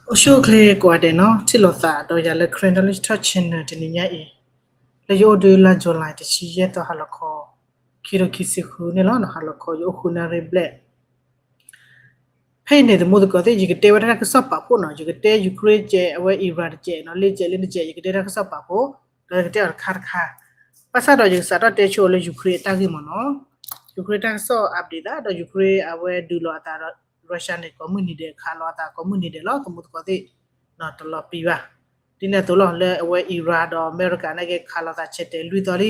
အိၣ်ဆူၣ်အိၣ်ချ့ကိးဂၤဒဲးနီၤ, ထံၣ်လိာ်သးဒီးယၤလၢ Karen Knowledge Talk Channel တနံၤညါအံၤ, လၢယအိၣ်ဒုးလါ July တဆံယဲၢ်သီ ဟါလီၤခီ ခံကထိခံဆံဃုန့ၣ်လီၤ. ဟါလီၤခီ ယအိၣ်ဃုနၣ်ရံၣ်ဘျဲၣ် ဖဲအံၤန့ၣ် တမူသကိးသ့ၣ် ယကတဲဝဲဒၣ်တၢ်ကစီၣ်ပာ်ဖှိၣ်နီၤ, ယကတဲ Ukraine တကဲး အဝဲ Iran တကဲးနီၤ, လ့ၢ်တကဲး လ့ၢ်တကဲး ယကတဲတၢ်ကစီၣ်ပာ်ဖှိၣ်, ဒီးယကတဲအီၤတခါတခါ, ဘၣ်ဆၣ်ဒီးယကစးထီၣ်တဲဆိလၢ Ukraine အတၢ်ဂ့ၢ်မ့ၢ်နီၤ, Ukraine တၢ်ကစီၣ် update သးဒီး Ukraine အဝဲဒုးလိာ်အသးဒီး Russia န့ၣ် ကိးမုၢ်နံၤဒဲး ခးလိာ်အသးကိးမုၢ်နံၤဒဲးလီၤ, တမူသကိးသ့ၣ်, တလီၤပံၤဘၣ်, ဒ်န့ၣ်အသိးလီၤ လၢအဝဲ Iran ဒီးအမဲရကၤန့ၣ်က့ၤ ခးလိာ်သးဆဲးတဲာ်လွံၢ်သီလံ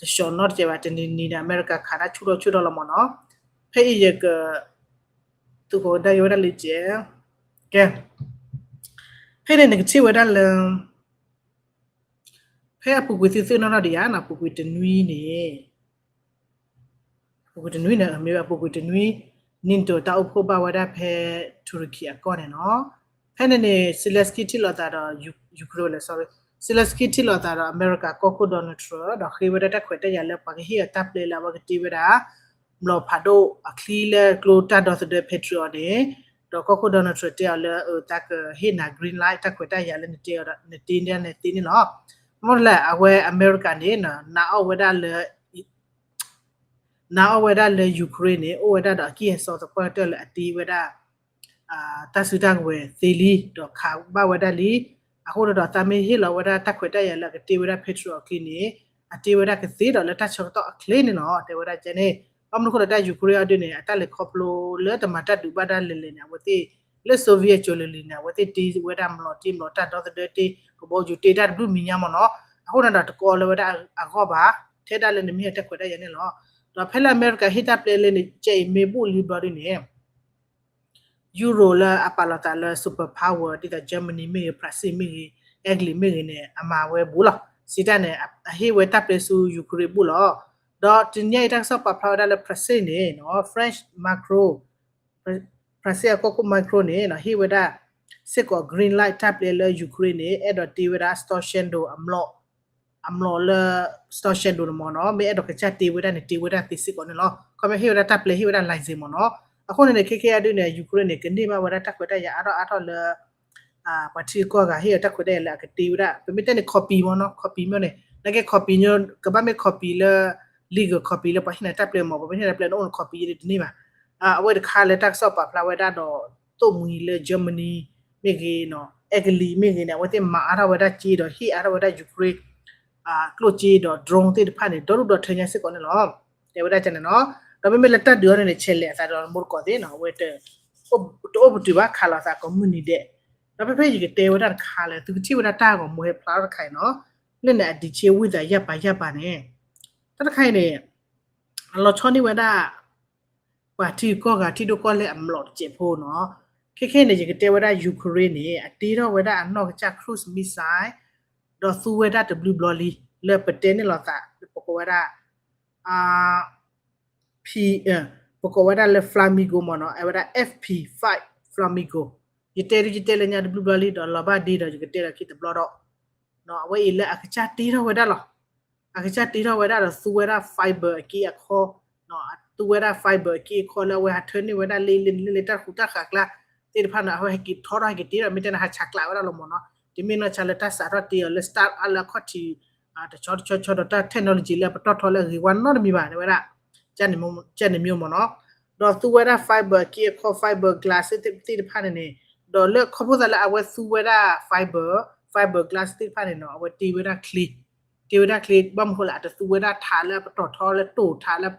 တဆှီနီတစဲးဘၣ်, တနံၤနံၤန့ၣ် အမဲရကၤခးတၢ်ဆူၣ်ထီၣ်ဆူၣ်ထီၣ်လီၤမ့ၢ်နီၤ, ဖဲအံၤယက သုးခိၣ်ဒၣ်ယိဝဲဒၣ်လံကဲ, ကဲ, ဖဲန့ၣ်နကထံၣ်ဝဲဒၣ်လၢ ဖဲအပူၤကွံာ်သုသုနီၢ်နီၢ်ဒံးဧါနီၤ, ပူၤကွံာ်တနွံန့ၣ် ပူၤကွံာ်တနွံန့ၣ် မ့ၢ်ဘၣ်ပူၤကွံာ်တနွံ NATO တၢ်အိၣ်ဖှိၣ်ဘၣ်ဝဲဒၣ်ဖဲ Turkey အကီၢ်န့ၣ်နီၤ, ဖဲန့ၣ်န့ၣ် Zelensky ထံၣ်လိာ်သးဒီး Ukraine လဲၣ် sorry, Zelensky ထံၣ်လိာ်သးဒီးအမဲရကၤကီၢ်ခိၣ် Donald Trump ဒီးဃ့ဝဲဒၣ်တၢ်ခွဲးတၢ်ယာ်လၢပှၤကဟ့ၣ်အီၤတၢ်ပျဲလၢအဝဲကတ့ဝဲဒၣ် မျိာ်ဖးဒိၣ်အချံလၢကျိတၢ်ဒီသဒၢ Patriot န့ၣ်, ဒီးကီၢ်ခိၣ် Donald Trump တဲအီၤလၢ အတၢ်ကဟ့ၣ်နၤ green light တၢ်ခွဲးတၢ်ယာ်လၢနတ့န့ၢ်သ့န့ၣ်လီၤ. မ့ၢ်လၢအဝဲအမဲရကၤန့ၣ် နာ်အီၣ်ဝဲဒၣ်လၢ နာ်အီၣ်ဝဲဒၣ်လၢ Ukraine န့ၣ် အိၣ်ဝဲဒၣ်ဒီးအကံၢ်အစီသပှၢ်ကတၢၢ်လၢအတ့ဝဲဒၣ် တၢ်စုတၢ်ကဝဲၤသ့လံ ဒီးခးဘၣ်ဝဲဒၣ်လံ. အဃိဒီး သးမ့ၢ်ဟ့ၣ်လီၤဝဲဒၣ်တၢ်ခွဲးတၢ်ယာ်လၢအကတ့ဝဲဒၣ် Patriot အချံန့ၣ် အတ့ဝဲဒၣ်ကသ့ဒီးလၢတၢ်ဆၢကတီၢ်အချ့န့ၣ်လီၤ တဲဝဲဒၣ်ကဲန့ၣ်. ဘၣ်မနုၤအဃိဒီးတၢ် Ukraine အဒုန့ၣ် အတၢ်လဲၤခီဖျိလၢတမၤတၢ်ဒုးဘၣ်ဒၣ်လဲာ်လဲၣ်န့ၣ် အဝဲသ့ၣ် လၢ Soviet ကၠိၤလၢလံၤန့ၣ် အဝဲသ့ၣ်တ့ဝဲဒၣ်မျိာ်တ့မျိာ်တၢ်ဒီသဒၢတ့ ကဘီယူၤတ့တၢ်တဘျုးမံၤညါမ့ၢ်နီၤ. အဃိန့ၣ်ဒီးတကိးလၢၤဝဲဒၣ်အဂီၢ်ဘၣ်, ထဲဒၣ်လၢနမ့ၢ်ဟ့ၣ်တၢ်ခွဲးတၢ်ယာ်န့ၣ်လီၤ. ဒီးဖဲလၢအမဲရကၤဟ့ၣ်တၢ်ပျဲလၢနကဲအံၤမ့ၢ်ဘူၣ်လံဘျီဒ်န့ၣ် Euro လၢအပာ်လီၤသးလၢ super power ဒ်သိး Germany မ့ၢ်ဂ့ၤ Brazil မ့ၢ်ဂ့ၤ Italy မ့ၢ်ဂ့ၤန့ၣ် အမၤဝဲဘူးလီၤ. စံးတၢ်န့ၣ် အဟ့ၣ်ဝဲတၢ်ပျဲဆူ Ukraine ဘူးလီၤ. ဒီးတနံၤညါအံၤတၢ်ကစီၣ်ပာ်ဖျါဝဲဒၣ်လၢ Brazil န့ၣ် French Macron, Brazil အကီၢ်ခိၣ် Macron န့ၣ် ဟ့ၣ်ဝဲဒၣ်စ့ၢ်ကီး green light တၢ်ပျဲလၢ Ukraine န့ၣ် အဲၣ်ဒိးတ့ဝဲဒၣ် Storm Shadow အမျိာ် အမျိာ်လၢ Storm Shadow န့ၣ်မ့ၢ်နီၤ, မ့ၢ်အဲၣ်ဒိးကစၢ်တ့ဝဲဒၣ်န့ၣ် တ့ဝဲဒၣ်သ့စ့ၢ်ကီးန့ၣ်လီၤ. ခီဖျိဟ့ၣ်ဝဲဒၣ်တၢ်ပျဲ ဟ့ၣ်ဝဲဒၣ် license မ့ၢ်နီၤ. အဃိန့ၣ်န့ၣ် ခဲခဲအံၤဒုန့ၣ် Ukraine န့ၣ် ကန့ၢ်ဘၣ်ဝဲဒၣ်တၢ်ခွဲးတၢ်ယာ်အါထီၣ်အါထီၣ်လၢ ပှၤထံဂုၤကီၢ်ဂၤဟ့ၣ်အီၤတၢ်ခွဲးတၢ်ယာ်လၢအကတ့ဝဲဒၣ် ပမ့ၢ်တဲန့ၣ် copy မ့ၢ်နီၤ, copy မ့ၢ်န့ၣ် နကဲ copy ကဘၣ်မ့ၢ် copy လၢ legal copy လၢပှၤဟ့ၣ်နၤတၢ်ပျဲမ့ၢ် ပမ့ၢ်ဟ့ၣ်နၤတၢ်ပျဲန့ၣ် အိၣ်န copy တန့ၢ်ဘၣ်. အဝဲတခါလၢတၢ်ကစီၣ်ပာ်ဖျါဝဲဒၣ်ဒီး သိၣ်မှံၤလၢ Germany မ့ၢ်ဂ့ၤနီၤ Italy မ့ၢ်ဂ့ၤန့ၣ် အဝဲသ့ၣ်မၤအါထီၣ်ဝဲဒၣ်စ့ဒီး ဟ့ၣ်အါထီၣ်ဝဲဒၣ် Ukraine ကျိၣ်စ့ဒီး drone သ့ၣ်တဖၣ်န့ၣ် ဒီဒူၣ်ဒီထၢညါစ့ၢ်ကီးန့ၣ်လီၤ. တဲဝဲဒၣ်ကန့ၣ်နီၤ. ဒီးမ့မ့ၢ်လၢတၢ်ဒုးအီၤန့ၣ်န့ၣ် ဆဲးလဲၤအသးဒီးမူတကိးသ့ၣ်နီၤ အဝဲ တအိၣ်ပတုာ်ဘၣ် ခးလိာ်သးကိးမုၢ်နံၤဒဲး. ဒီးဖဲဖဲယကတဲဝဲဒၣ်တခါလၢ သုကထံၣ်ဝဲဒၣ်တၢ်ဂီၤမူဟဲဖျါထီၣ်တခါအံၤနီၤ, လၢန့ၣ်အဒံးဆ့ဝံသးယၢ်ပာ်ယၢ်ပာ်န့ၣ် တၢ်တခါအံၤန့ၣ် အလီၤဆီန့ၢ်ဝဲဒၣ် ပှၤထံဂုၤကီၢ်ဂၤ ထံဒိၣ်ကီၢ်လဲၢ်အမျိာ်တစဲးဖိနီၤ. ခဲခဲအံၤန့ၣ် ယကတဲဝဲဒၣ် Ukraine န့ၣ် အတ့ထီၣ်ဝဲဒၣ်အနီၢ်ကစၢ် cruise missile ဒီးသူဝဲဒၣ်တဘျုးဘျီလံ လၢပတဲန့ၣ်လိာ်သး ပကိးဝဲဒၣ် P ပကိးဝဲဒၣ်လၢ Flamingo မ့ၢ်နီၤ, အဝဲဒၣ် F P five Flamingo. ယတဲဒ်ယတဲလၢညါတဘျုးဘျီလံ ဒီးလီၤဘၣ်ဒ့ဒီး ယကတဲလီၤခံတဘျီဒီး အဝဲအံၤလၢအကစၢ်တ့ထီၣ်ဝဲဒၣ်လီၤ. အကစၢ်တ့ထီၣ်ဝဲဒၣ်ဒီးသူဝဲဒၣ် fiber အက့အခီ, သူဝဲဒၣ် fiber အက့အခီလၢအဝဲဟးထၢန့ၢ်ဝဲဒၣ်လ့လ့လ့လ့တၢ်ဃူတၢ်ဃာ်ကျါသ့ၣ်တဖၣ်န့ၣ် အဝဲဟဲက့ၤထီထီၣ်ဟဲက့ၤတ့ထီၣ် မ့ၢ်တဲန့ၣ် ဟးဆးကျးဝဲဒၣ်လီၤမ့ၢ်နီၤ. တမ့ၢ်နီၢ်ဆါလၢတၢ်စးထီၣ်တ့အီၤလၢ start up လၢအခီၣ်ထံး တဆီတဆီဆီဒီးတၢ် technology လၢပတီၢ်ထီလၢအဂ့ၤဝါနီတမံၤဘၣ် တဲဝဲဒၣ် ကန့ၣ်မ့ၢ်မ့ၢ်နီၤ. ဒီးသူဝဲဒၣ် fiber အက့အခီ fiber glass သ့ၣ်တဖၣ်န့ၣ်န့ၣ် ဒီးလၢခီဖျိသးလၢအဝဲသူဝဲဒၣ် fiber fiber glass သ့ၣ်တဖၣ်န့ၣ်နီၤ အဝဲတ့ဝဲဒၣ်ချ့ တ့ဝဲဒၣ်ချ့ ဘၣ်မနုၤဃိလၢအတသူဝဲဒၣ်ထးလၢပတီၢ်ထီလၢတိၢ်ထးလၢ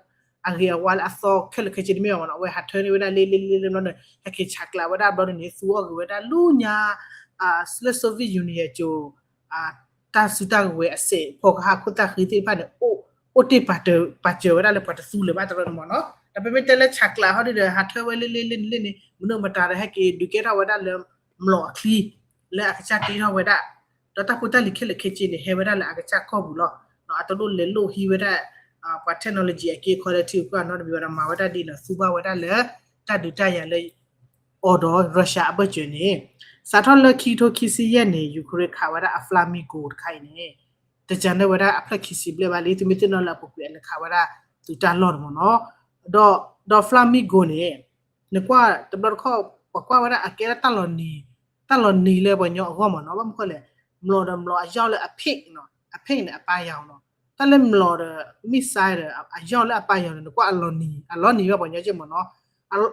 အဂ့ၤအဝါလၢအသီခဲလၢာ်ခဲဆ့တမ့ၢ်ဘၣ်မ့ၢ်နီၤ. အဝဲဟးထၢန့ၢ်ဝဲဒၣ်လ့လ့လ့လ့ဘျီန့ၣ် ဟဲက့ၤဆးကျးဝဲဒၣ်ဘျီန့ၣ်န့ၣ် သူအီၣ်ဂ့ၤဝဲဒၣ်လၢညါ လၢ Soviet Union ကၠိ တၢ်စုတၢ်ကဝဲၤအစဲးဖီကဟၣ်ခိၣ်သၣ်ဃံသ့ၣ်တဖၣ်န့ၣ် အိၣ်တ့ၢ်ပာ်စၢၤဝဲဒၣ်လၢပှၤတသူလၢၤဘၣ်တရၢန့ၣ်မ့ၢ်နီၤ. ဒီးပမ့ၢ်တဲလၢဆးကျးဟီဒ်ဒီး ဟးထၢဝဲလ့လ့လ့န့ၣ်လ့န့ၣ် မနုၤမတၤဒီးဟဲက့ၤဒုးကဲထီၣ်ဝဲဒၣ်လၢ မျိာ်အချံ လၢအကစၢ်တ့ထီၣ်ဝဲဒၣ် ဒီးတၢ်ဖိတၢ်လံၤခဲလၢာ်ခဲဆ့န့ၣ် ဟဲဝဲဒၣ်လၢအကစၢ်ကီၢ်ပူၤလီၤ. အတလိၣ်လဲၤလိၣ်ဟံးဝဲဒၣ် ပှၤ technology အက့အခီလၢထံဂုၤကီၢ်ဂၤနီတမံၤဘၣ်ဒီး မၤဝဲဒၣ်ဒ်န့ၣ် သူဘၣ်ဝဲဒၣ်လၢ တၢ်ဒုးတၢ်ယၤလၢ အီၤဒီး Russia အဘၢၣ်စၢၤန့ၣ် စးထီၣ်လၢခံကထိခံဆံယဲၢ်န့ၣ် Ukraine ခးဝဲဒၣ်အ Flamingo တခါအံၤန့ၣ် တကၢၤန့ၢ်ဝဲဒၣ်အဖျၢၣ်ခံဆံဘျဲၣ်ဘၣ်လံ သုမ့ၢ်သ့ၣ်နီၣ်လၢအပူၤကွံာ်အလဲၤခးဝဲဒၣ်သုးတၢ်လီၢ်န့ၣ်မ့ၢ်နီၤ. ဒီး ဒီး Flamingo န့ၣ် နကွၢ်တဘျီတခီၣ် ပှၤကွၢ်ဝဲဒၣ်အကဲထီၣ်တၢ်လီၤနံၤ တၢ်လီၤနံၤလၢပှၤကညီအဂီၢ်မ့ၢ်နီၤ, ဘၣ်မနုၤဃိလဲၣ်, မျိာ်ဒီးမျိာ်အယီၢ်လၢအ peak နီၤ, အ peak န့ၣ် အပၢ်ယၤနီၤ, တၢ်လၢမျိာ်ဒီး missile ဒီး အယီၢ်လၢအပၢ်ယၤန့ၣ် နကွၢ်အလီၤနံၤ အလီၤနံၤဘၣ်ပှၤကညီက့မ့ၢ်နီၤ,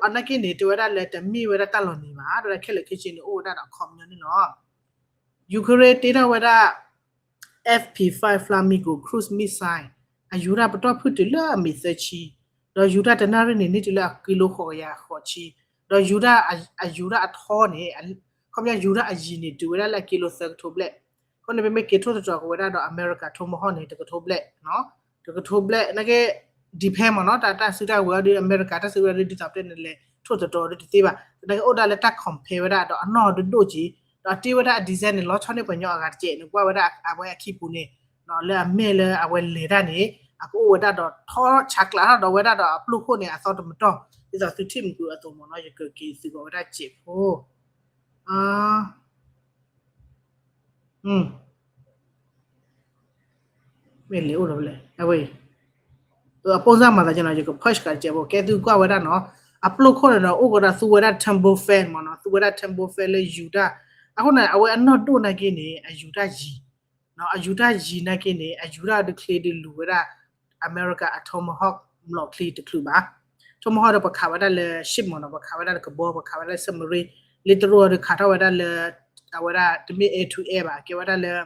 အနာ်က့န့ၣ် တဲဝဲဒၣ်လၢတမ့ၢ်ဝဲဒၣ်တၢ်လီၤနံၤဘၣ်, ဒီးခဲလၢာ်ခဲဆ့န့ၣ် အိၣ်ဝဲဒၣ်ဒီးအခီပညီန့ၣ်လီၤ. Ukraine တ့ထီၣ်ဝဲဒၣ် F P five Flamingo cruise missile အယူၤတၢ်ပတီၢ်ဖုၣ်တုၤလၢအမ့ၢ်သၢဆံ, ဒီးယူၤတၢ်တနၣ်ရံၣ်န့ၣ် န့ၢ်တုၤလၢအကံလိဃိးကယၤဃိးဆံ, ဒီးယူၤတၢ်အယူၤတၢ်အထီန့ၣ် ခီပညီယူၤတၢ်အယံၤန့ၣ် တုၤဝဲဒၣ်လၢအကံလိသၢကထိဘျဲၣ်, အဃိန့ၣ် ပမ့ၢ်က့ၤထိၣ်သတြီၤက့ၤဝဲဒၣ်ဒီး America Tomahawk န့ၣ် တကထိဘျဲၣ်, တကထိဘျဲၣ် နာ်က့ depend မ့ၢ်နီၤ, တၢ်တၢ်စုတၢ်ဝဲၤအီၤဒီး America တၢ်စုကဝဲၤအီၤဒီး ဒ်သိးပတဲန့ၣ်လဲၤထိၣ်သတြီၤဒီးတသ့ဘၣ်, သနာ်က့အိၣ်ဒၣ်လၢတၢ် compare ဝဲဒၣ်ဒီးအနီၢ်ဒိၣ်ဒိၣ်က့ၤ, ဒီးအတ့ဝဲဒၣ်အ design န့ၣ် လီၤဆီန့ၢ်ပှၤကညီအဂၤတကဲးန့ၣ် ကွၢ်ဝဲဒၣ်အဝဲအခံပူၤန့ၣ် လၢအမဲာ်လၢအဝဲလဲၤတၢ်န့ၣ် အကအိၣ်ဝဲဒၣ်ဒီးထီဆးကျးထီၣ်ဒီးဝဲဒၣ်ဒီးအပျိၢ်ခိၣ်န့ၣ် အသီတမတီၢ် ဒ်သိးသုထံၣ်မုာ်ကွံာ်အသိးမ့ၢ်နီၤ, ယကက့ၤသုးကီးဝဲဒၣ်စဲးဖိ မ့ၢ်လဲၤအိၣ်လီၤလဲၣ်, အဝဲအံၤ အပိၢ်စၢ်မၤသးကနီၤ ယက push ကစဲးဖိ ကဲသုကွၢ်ဝဲဒၣ်နီၤ, အပျိၢ်ခိၣ်န့ၣ်ဒီး အိၣ်ကဒီးသူဝဲဒၣ် turbofan မ့ၢ်နီၤ, သူဝဲဒၣ် turbofan လၢယူၤတၢ်, အဃိန့ၣ် အဝဲအနီၢ်ဒိၣ်နာ်က့န့ၣ် အယူၤတၢ်ယံၤ, အယူၤတၢ်ယံၤနာ်က့န့ၣ် အယူၤတၢ်ဒုးချ့ဒုးလူၤဝဲဒၣ် America အ Tomahawk မျိာ်ချံတချုးဘၣ်, Tomahawk ဒီးပှၤခးဝဲဒၣ်လၢ ship မ့ၢ်နီၤ, ပှၤခးဝဲဒၣ်လၢကဘီ ပှၤခးဝဲဒၣ်လၢ submarine, လ့တရိဒီးခးထီၣ်ဝဲဒၣ်လၢ အဝဲဒၣ်တမ့ၢ် air to air ဘၣ်, ကဲဝဲဒၣ်လၢ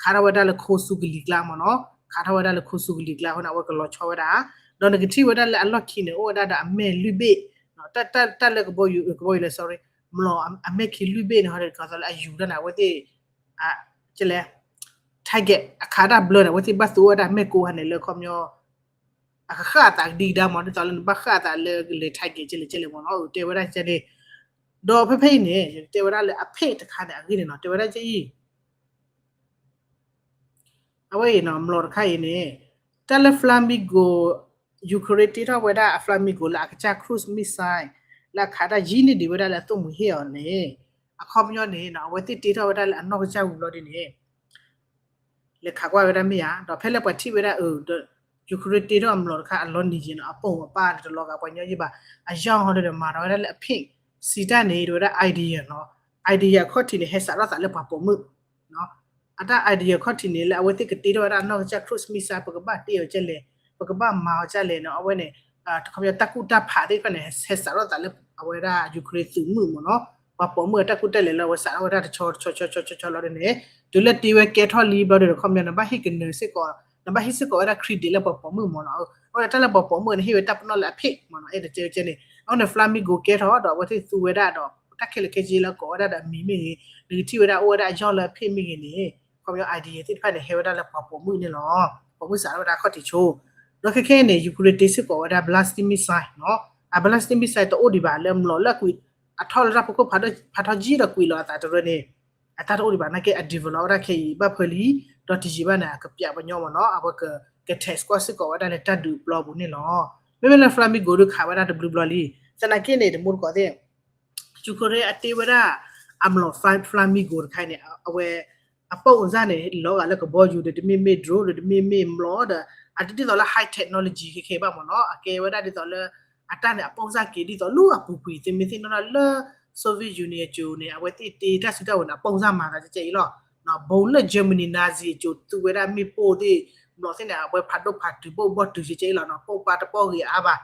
ခးထီၣ်ဝဲဒၣ်လၢခိသူကလံၤကျါမ့ၢ်နီၤ, ခးထီၣ်ဝဲဒၣ်လၢခိသူကလံၤကျါအဃိန့ၣ် အဝဲကလီၤဆီဝဲဒၣ်, ဒီးနကထံၣ်ဝဲဒၣ်လၢအလီၢ်ခံန့ၣ် အိၣ်ဝဲဒၣ်ဒီးအမဲာ်လွံၢ်ဘ့ၣ်, တၢ်လၢကဘီယူၤ ကဘီယူၤလဲၣ် sorry, မျိာ်အမဲာ်ခံလွံၢ်ဘ့ၣ်န့ၣ် ဟီဒီး ဒ်သိးလၢအယူၤတၢ်န့ၣ် အဝဲသ့ၣ် target အခးတၢ်ဘျၢန့ၣ် အဝဲသ့ၣ်ဘၣ်သူဝဲဒၣ်မဲာ်ကိးဟါန့ၣ်လၢခီပညီ အကဃၣ်အသးကဒံကဒါမ့ၢ် ဒ်သိးလၢနဘၣ်ဃၣ်အသးလၢလဲၤ target ကဲလဲၣ်ကဲလဲၣ်မ့ၢ်နီၤ, တဲဝဲဒၣ်ကဲန့ၣ်, ဒီးဖဲဖဲအံၤန့ၣ် ယကတဲဝဲဒၣ်လၢအ peak တခါန့ၣ် အဂ့ၢ်န့ၣ်နီၤ, တဲဝဲဒၣ်ကဲအံၤ အဝဲအံၤနီၤ မျိာ်တခါအံၤန့ၣ် တၢ်လၢ Flamingo, Ukraine တ့ထီၣ်ဝဲဒၣ်အ Flamingo လၢအကစၢ် cruise missile လၢအခးတၢ်ယံာ်န့ၢ်ဒံးဝဲဒၣ်လၢအသိၣ်မှံၤဟ့ၣ်အီၤန့ၣ်, အခီပညီန့ၣ် အဝဲသ့ၣ်တ့ထီၣ်ဝဲဒၣ်လၢအနီၢ်ကစၢ်ဝံၤဘျီဒ်န့ၣ် လဲၤခးကွၢ်ဝဲဒၣ်မ့ၢ်ဧါ, ဒီးဖဲလၢပှၤထံၣ်ဝဲဒၣ်အၢ Ukraine တ့ထီၣ်အမျိာ်တခါအလီၤနံၤယံၤန့ၣ် အပိာ်အပၢ်တလီၤဂာ်ပှၤညီယံၤဘၣ်, အယီၢ်ဟီဒီးမၤထီၣ်ဝဲဒၣ်လၢအ peak, စံးတၢ်န့ၣ် တဝဲဒၣ် idea နီၤ, idea အခီၣ်ထံးန့ၣ် ဟဲစးထီၣ်သးလၢပှၤပိာ်မုၣ် အတၢ် idea အခီၣ်ထံးန့ၣ် လၢအဝဲသ့ၣ်ကတ့ထီၣ်ဝဲဒၣ်အနီၢ်ကစၢ် cruise missile ပကဘၣ်တ့အီၤကဲလဲၣ်, ပကဘၣ်မၤအီၤကဲလဲၣ်နီၤ, အဝဲန့ၣ် တခီပညီတၢ်ကူၣ်တၢ်ဖးသ့ၣ်တဖၣ်န့ၣ် ဟဲစးထီၣ်သးလၢအဝဲဒၣ် Ukraine သုးမုၢ်မ့ၢ်နီၤ, ပှၤပိာ်မုၣ်အတၢ်ကူၣ်တၢ်လဲၤလၢအဝဲစးထီၣ်ဝဲဒၣ်တဆီဆီဆီဆီဆီလီၤဒ်န့ၣ်, တုၤလၢတ့ဝဲကဲထီၣ်လံဘျီဒီး ခီပညီ နဘၣ်ဟ့ၣ်ကနၢၤစ့ၢ်ကီး, နဘၣ်ဟ့ၣ်စ့ၢ်ကီးဝဲဒၣ် credit လၢပှၤပိာ်မုၣ်မ့ၢ်နီၤ, အဝဲဒၣ်တၢ်လၢပှၤပိာ်မုၣ်န့ၣ် ဟ့ၣ်ဝဲတၢ်ပနီၣ်လၢအ peak မ့ၢ်နီၤ, အဲၣ်ဒိးတဲဝဲကဲန့ၣ်, အဃိန့ၣ် Flamingo ကဲထီၣ်ဒီးအဝဲသ့ၣ်သူဝဲဒၣ်ဒီး တၢ်ခဲလၢာ်ခဲဆ့လၢကိးဝဲဒၣ်ဒီးအမံၤမ့ၢ်ဂ့ၤ, နကထံၣ်ဝဲဒၣ်အိၣ်ဝဲဒၣ်အယီၢ်လၢအ peak မ့ၢ်ဂ့ၤန့ၣ်, ခီပညီ idea သ့ၣ်တဖၣ်န့ၣ် ဟဲဝဲဒၣ်လၢပှၤပိာ်မုၣ်န့ၣ်လီၤ, ပိာ်မုၣ်စးထီၣ်ဝဲဒၣ်အခီၣ်ထံးဆိ, ဒီးခဲခဲအံၤန့ၣ် Ukraine တ့စ့ၢ်ကီးဝဲဒၣ် ballistic missile နီၤ, အ ballistic missile တအိၣ်ဒံးဘၣ်လၢမျိာ်လၢအကွံာ် အထီၣ်လၢတၢ်ဖီခိၣ်ဖးထီၣ်ကၠံဒီးကွံာ်လီၤအသးတရၢန့ၣ်, အတၢ်တအိၣ်ဒံးဘၣ်နာ်က့ အ develop ဝဲဒၣ်ခဲအံၤဘၣ်ဖၢလံ, ဒီးတယံာ်ဘၣ်န့ၣ် အကပျးပညီမ့ၢ်နီၤ, အဝဲက က test ကွၢ်စ့ၢ်ကီးဝဲဒၣ်လၢတၢ်ဒုးအပျီပူၤန့ၣ်လီၤ, မ့မ့ၢ်လၢ Flamingo ဒုးခးဝဲဒၣ်တဘျုးဘျီလံ, သနာ်က့န့ၣ် တမူတကိးသ့ၣ် Ukraine အတ့ဝဲဒၣ် အမျိာ် Flamingo တခါအံၤန့ၣ် အဝဲ အပိာ်အစၢ်န့ၣ် လီၤဂာ်လၢကဘီယူၤဒီး တမ့မ့ၢ် drone ဒီး တမ့မ့ၢ်မျိာ်ဒီး အတဒ်သိးလၢ high technology ခဲခဲဘၣ်မ့ၢ်နီၤ, အကဲဝဲဒၣ်ဒ်သိးလၢ အတၢ်န့ၣ် အပိာ်စၢ်က့ၤဒ်သိးလၢအပူၤကွံာ် သုမ့ၢ်သ့ၣ်နီၣ်ဒၣ်လၢ Soviet Union အစိၤန့ၣ် အဝဲသ့ၣ်တ့တၢ်စုတၢ်ဝဲၤန့ၣ် အပိာ်စၢ်မၤသးကဲအံၤလီၤ, ဘိလၢ Germany Nazi အစိၤ သူဝဲဒၣ်မ့ၣ်ပိၢ်သ့ၣ် မျိာ်သ့ၣ်န့ၣ် အဝဲဖးဒိၣ်ဖးတုၤဘိၣ်ဘီၣ်တုၤကဲအံၤလီၤနီၤ, ပိာ်ပာ်တပီၢ်ဂ့ၤအါဘၣ်,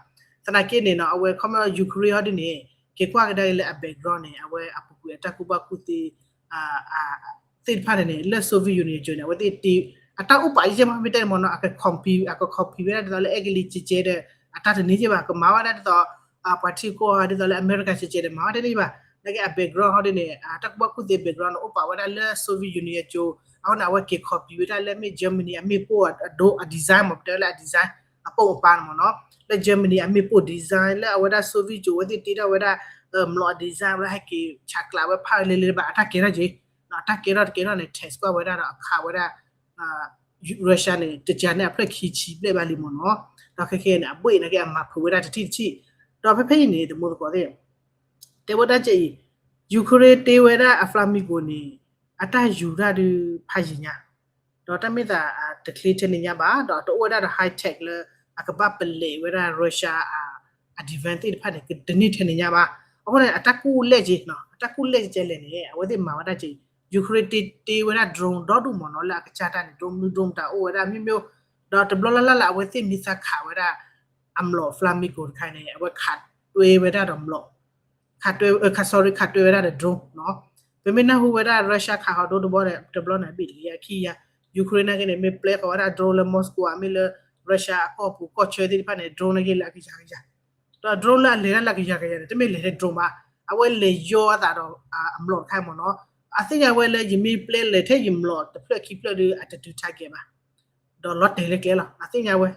သနာ်က့န့ၣ်နီၤ အဝဲခီပညီ Ukraine ဟီဒ်န့ၣ် က့ၤကွၢ်ကဒါက့ၤလၢအ background န့ၣ် အဝဲအပူၤကွံာ်အတၢ်ကူၣ်ဘၣ်ကူၣ်သ့ သ့ၣ်တဖၣ်န့ၣ်န့ၣ် လၢ Soviet Union အစိၤန့ၣ် အဝဲသ့ၣ်တ့ အတၢ်အိၣ်ပာ်ယဲၢ်မးမ့ၢ်တဲမ့ၢ်နီၤ အက copy အက copy ဝဲဒၣ်ဒ်သိးလၢအဲကလံးကဲကဲဒီး အတၢ်တန့ၢ်ကဲဘၣ် ကမၤဝဲဒၣ်ဒ်သိး ပှၤထံကီၢ်ဒ်သိးလၢအမဲရကၤကဲကဲဒီး မၤဝဲတန့ၢ်ဘၣ်, နာ်က့အ background ဟီဒ်န့ၣ် အတၢ်ကူၣ်ဘၣ်ကူၣ်သ့ background န့ၣ် အိၣ်ပာ်ဝဲဒၣ်လၢ Soviet Union အစိၤ, အဃိန့ၣ် အဝဲက့ၤ copy ဝဲဒၣ်လၢမ့ၢ် Germany အမ့ၣ်ပိၢ်အဒိ အ design မ့ၢ် ပတဲလၢအ design အပိာ်အပၢ်န့ၣ်မ့ၢ်နီၤ, လၢ Germany အမ့ၣ်ပိၢ် design လၢအဝဲဒၣ် Soviet အစိၤ အဝဲသ့ၣ်တ့ထီၣ်ဝဲဒၣ် မျိာ်အ design လၢဟဲက့ၤဆးကျးဝဲဖးလဲၤလဲၤဘၣ် အတၢ်ကဲထီၣ်က့ၤ, အတၢ်ကဲထီၣ်တကဲထီၣ်န့ၣ် test ကွၢ်ဝဲဒၣ်ဒီးအခးဝဲဒၣ် Russia န့ၣ် တကၤန့ၣ်အဖျၢၣ်ခံဆံဘျဲၣ်ဘၣ်လံမ့ၢ်နီၤ, ဒီးခဲခဲန့ၣ် အဘှ့ၣ်န့ၣ်က့ အမၤဖုးဝဲဒၣ်တထံၣ်တထံၣ်, ဒီးဖဲဖဲအံၤန့ၣ် တမူတကိးသ့ၣ် တဲဝဲဒၣ်ကဲအံၤ Ukraine တ့ဝဲဒၣ်အ Flamingo န့ၣ် အတၢ်ယူၤတၢ်ဒုးဖးယံာ်ညါ, ဒီးတၢ်မ့ၢ်သးတချ့ထဲန့ၣ်ညါဘၣ်, ဒီးတအိၣ်ဝဲဒၣ်ဒီး high tech လၢအကဘၣ်ပလဲၤဝဲဒၣ် Russia အ defense သ့ၣ်တဖၣ်န့ၣ် တန့ၢ်ထဲန့ၣ်ညါဘၣ်, အဃိန့ၣ် အတၢ်ကူၣ်လဲၢ်က့ၤနီၤ, အတၢ်ကူၣ်လဲၢ်ကဲလဲၣ်န့ၣ် အဝဲသ့ၣ်မၤဝဲဒၣ်က့ၤ Ukraine တ့တ့ဝဲဒၣ် drone ဒီဒူၣ်မ့ၢ်နီၤ လၢအကစၢ်တၢ်န့ၣ် drone မနုၤ drone တၢ်အိၣ်ဝဲဒၣ်မ့ၢ်မ့ၢ်, ဒီးတဘျီလၢ်လၢ်လၢ အဝဲသ့ၣ်မ့ၢ်သးခးဝဲဒၣ် အမျိာ် Flamingo တခါန့ၣ် အဝဲခးတွဲဝဲဒၣ်ဒီးမျိာ် ခးတွဲ ခး sorry ခးတွဲဝဲဒၣ်ဒီး drone နီၤ. ပမ့ၢ်နၢ်ဟူဝဲဒၣ် Russia ခးဃီၤဒိတဘီန့ၣ် တဘျီန့ၣ် အဘ့ၣ်တကယၤခံကယၤ, Ukraine နာ်က့န့ၣ် မ့ၢ်ပျဲဃီၤဝဲဒၣ် drone လၢ Moscow ဧါ မ့ၢ်လၢ Russia အကီၢ်ပူၤကီၢ်ဆၢသ့ၣ်တဖၣ်န့ၣ် drone နာ်က့လၢအကယၤကယၤ, ဒီး drone လၢအလဲၤတၢ်လၢအကယၤကယၤန့ၣ် တမ့ၢ်လဲၤထဲ drone ဘၣ်, အဝဲလဲၤယီအသးဒီး အမျိာ်တခါမ့ၢ်နီၤ. အသ့ၣ်ညါဝဲလၢ ယမ့ၢ်ပျဲလဲၤထဲယမျိာ်တဖျၢၣ်ခံဖျၢၣ်ဒီး အတတုၤ target ဘၣ် ဒီးလီၤတဲာ်လၢကျဲလီၤ. အသ့ၣ်ညါဝဲ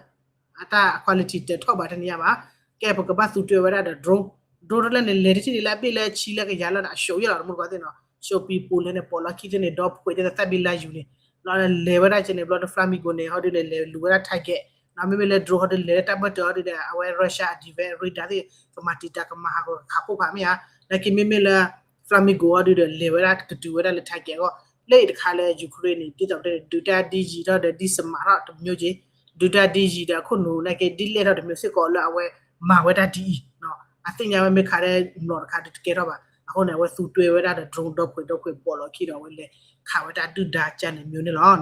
အတၢ် quality တထီၣ်ဘးတနံၤညါဘၣ်. ကဲ ပကဘၣ်သူတွဲဝဲဒၣ်ဒီး drone, drone တဖျၢၣ်န့ၣ် လဲၤတထံၣ်ဒံးလၢအဘ့ၣ်လၢဆံလၢကယၤလီၤဒီး အ show ယဲလီၤ တမူတကိးသ့ၣ်နီၤ, show people လၢန့ၣ် ပိာ်လီၤခံသ့ၣ်န့ၣ် ဒီဖှဲးသ့ၣ်သၣ်ဘံလါယူၤန့ၣ် လီၤလဲၤဝဲဒၣ်ကဲန့ၣ် ဘျီဒီး Flamingo န့ၣ် ဟီဒုးန့ၣ် လဲၤလူၤဝဲဒၣ် target နီၤ, မ့မ့ၢ်လၢ drone ဟီဒုးလဲၤလၢတၢ်ဘၢၣ်တၢၢ်ဟီဒုးဒီး အဝဲ Russia အ defense radar သ့ၣ် ကမၤတံာ်တာ် ကမၤဟးဂီၤခးပိၢ်ဖးမ့ၢ်ဧါ, နာ်က့မ့မ့ၢ်လၢ Flamingo ဟီဒုးဒီး လဲၤဝဲဒၣ်ကတုၤဝဲဒၣ်လၢ target အဂီၢ်, လၢအံၤတခါလၢ Ukraine န့ၣ် ဒ်သိးပတဲန့ၣ် ဒုးတၢ်ဒ်ယံာ်ထီၣ်ဒီးဒ်စမးထီၣ်တမျိုးက့ၤ, ဒုးတၢ်ဒ်ယံာ်ဒီးအခိၣ်နူာ်နာ်က့ ဒ်လဲၣ်ထီၣ်တမျိုးစ့ၢ်ကီးလၢအဝဲမၤဝဲဒၣ်ဒ်အံၤ, အသ့ၣ်ညါဝဲမ့ၢ်ခးဒီးမျိာ်တခါဒုးတကဲထီၣ်ဘၣ်. အဃိန့ၣ် အဝဲသူတွဲဝဲဒၣ်ဒီး drone ဒီဖှဲးဒီဖှဲးပိာ်လီၤခံဒီး အဝဲလဲၤခးဝဲတၢ်ဒုၣ်ဒါကန့ၣ်မျိုးန့ၣ်လီၤ.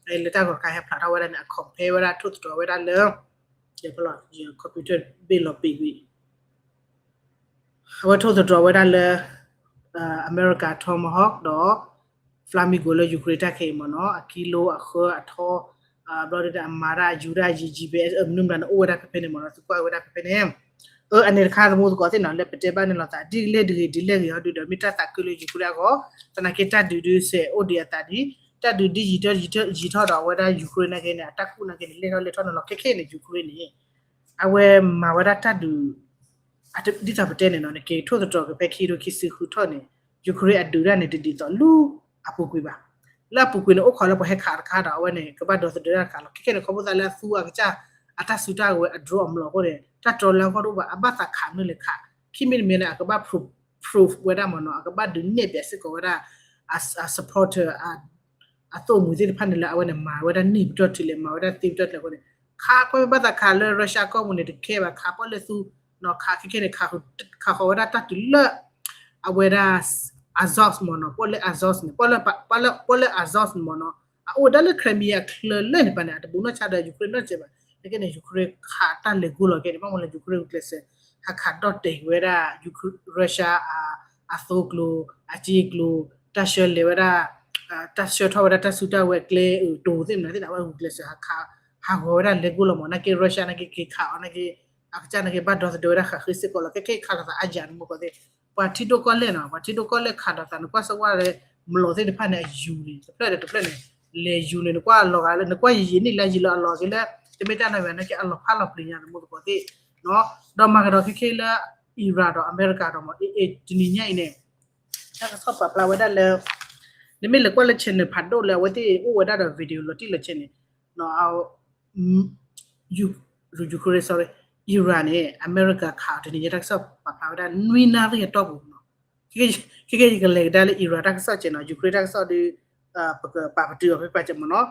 လၢတၢ်ဂီၤတခါဟဲဖျါထီၣ်ဝဲဒၣ်န့ၣ် အ compare ဝဲဒၣ်ထိၣ်သတြီၤဝဲဒၣ်လၢ computer ဘ့ၣ်လီၤပံာ်ကွံာ် အဝဲထိၣ်သတြီၤဝဲဒၣ်လၢ အမဲရကၤ Tomahawk ဒီး Flamingo လၢ Ukraine တၢ်ခဲအံၤမ့ၢ်နီၤ, အကံလိ အဃၢ အထီ, ဘျီဒုးဒီးအမၤတၢ်ယူၤတၢ်ယံာ် GPS မနုၤမတၤန့ၣ် အိၣ်ဝဲဒၣ်ဖဲဖဲန့ၣ်မ့ၢ်နီၤ, သုကွၢ်ဝဲဒၣ်ဖဲဖဲန့ၣ်. အၢ အန့ၣ်တခါသမူသကိးသ့ၣ်နီၤ လၢပတဲဘၣ်န့ၣ်လီၤသး ဒ်လဲၣ်ဒ်ဂ့ၤဒ်လဲၣ်ဂ့ၤဟီဒုးဒီး မ့ၢ်တၢ်သးခုလၢ Ukraine အဂီၢ်, သနာ်က့တၢ်ဒုးဒုးစဲးအိၣ်ဒံးအသးဒ်, တၢ်ဒုးဒ်ယံာ်ထီၣ်ယံာ်ထီၣ်ဒီး အဝဲဒၣ် Ukraine နာ်က့န့ၣ် အတၢ်ကူၣ်နာ်က့န့ၣ် လဲၣ်ထီၣ်လဲၣ်ထီၣ်န့ၣ်လီၤ. ခဲခဲအံၤန့ၣ် Ukraine န့ၣ် အဝဲမၤဝဲဒၣ်တၢ်ဒုး ဒ်သိးပတဲန့ၣ်နီၤ နက့ၤထိၣ်သတြီၤက့ၤဖဲခံကထိခံဆံဃုထီၣ်န့ၣ် Ukraine အဒုးတၢ်န့ၣ် တဒ်သိးလၢအပူၤကွံာ်ဘၣ်. လၢအပူၤကွံာ်န့ၣ် အိၣ်ခိးလၢပှၤဟဲခးတခါဒီး အဝဲန့ၣ် ကဘၣ်ဒီသဒၢတၢ်တခါလီၤ. ခဲခဲန့ၣ် ခီဖျိသးလၢအသူအကစၢ် အတၢ်စုတၢ်ကဝဲၤ အ drone အမျိာ်အဃိန့ၣ် တၢ်တြီလၢအဂီၢ်တအိၣ်ဘၣ် အဘၣ်သးခးမနုၤလဲၣ်ခး, ခံမံၤတမံၤန့ၣ် အကဘၣ် proof ဝဲဒၣ်မ့ၢ်နီၤ, အကဘၣ်ဒုးနဲၣ်ပၠးစ့ၢ်ကီးဝဲဒၣ် အ supporter အသိၣ်မှံၤသ့ၣ်တဖၣ်န့ၣ်လၢအဝဲန့ၣ် မၤဝဲဒၣ်န့ၢ်ပတီၢ်ထံးလဲၣ် မၤဝဲဒၣ်သ့ပတီၢ်ထံးလဲၣ်အဃိန့ၣ် ခးကွဲဘၣ်သးခးလၢ Russia ကီၢ်ပူၤန့ၣ် တခဲဘၣ် ခးပီၣ်လဲၣ်သူ, ခးခဲခဲန့ၣ် ခးဃီၤဝဲဒၣ်တၢ်တုၤလၢ အဝဲဒၣ် Azov မ့ၢ်နီၤ, ပီၣ်လဲၣ် Azov န့ၣ် ပီၣ်လဲၣ် Azov န့ၣ်မ့ၢ်နီၤ, အအိၣ်ဝဲဒၣ်လၢ Crimea အချၢလၢန့ၣ်ပၤန့ၣ် အတဘူးနီၢ်ဆါဒီး Ukraine နီတစဲးဘၣ်. နက့န့ၣ် Ukraine ခးတၢ်လဲၤဂိၢ်လီၤက့န့ၣ် ဘၣ်မနုၤလဲၣ် Ukraine ကျဲးစၢး ဟးခးဒီၣ်တဲာ်က့ၤဝဲဒၣ် Russia အသိကျိၤ အစ့ကျိၤ တၢ်ဆှၢလဲၤဝဲဒၣ် တၢ်ဆှၢထီၣ်ဝဲဒၣ်တၢ်စုတၢ်ဝဲၤကျဲအတိၤသ့ၣ်မနုၤသ့ၣ်န့ၣ် အဝဲဂုာ်ကျဲးစၢး ဟးဂီၤဝဲဒၣ်လဲၤဂိၢ်လီၤမ့ၢ် နာ်က့ Russia နာ်က့က့ၤခးအီၤနာ်က့ အကစၢ်နာ်က့ဘၣ်ဒီသဒၢဝဲဒၣ်ဃးဃ့စ့ၢ်ကီးလီၤ. ခဲခဲခးလိာ်သးအါယၤန့ၣ်မ့ၢ်ကီးသ့ၣ် ပှၤထံဒိၣ်ကီၢ်လဲၢ်နီၤ ပှၤထံဒိၣ်ကီၢ်လဲၢ်ခးဒီးသး နကွၢ်စ့ၢ်ကီးလၢ မျိာ်သ့ၣ်တဖၣ်န့ၣ် အယူၤန့ၣ် တဖျၢၣ်ဒီးတဖျၢၣ်န့ၣ် လဲၤယူၤန့ၣ် နကွၢ်လီၤဂာ်လၢ နကွၢ်ယံာ်ယံာ်န့ၣ်လၢယံာ်လီၤအလီၤက့ၤလၢ တမ့ၢ်တၢ်နီတမံၤနာ်က့ အလီၤဖးလီၤပျံၤညါန့ၣ်မ့ၢ်ကီးသ့ၣ်နီၤ. ဒီးမၤကဒီးခဲခဲလၢ Iran ဒီးအမဲရကၤဒီးမ့ၢ် တနံၤညါအံၤန့ၣ် တၢ်ကစီၣ်ပာ်ဖျါဝဲဒၣ်လၢ နမ့ၢ်လဲၤကွၢ်လၢ channel ဖးဒိၣ်လၢအဝဲသ့ၣ်အိၣ်ဝဲဒၣ်ဒီး video လီၤတံၢ်လီၤဆဲးန့ၣ် Ukraine sorry Iran န့ၣ် အမဲရကၤခးအီၤတနံၤညါ တၢ်ကစီၣ်ပာ်ဖျါဝဲဒၣ်နွံနၣ်ရံၣ်အတီၢ်ပူၤနီၤ. ခဲကဲယကလဲၤကဒါလၢ Iran တၢ်ကစီၣ်ကဲနီၤ Ukraine တၢ်ကစီၣ်ဒီး ပကပာ်ပတုာ်အီၤဖဲပာ်စဲးမ့ၢ်နီၤ.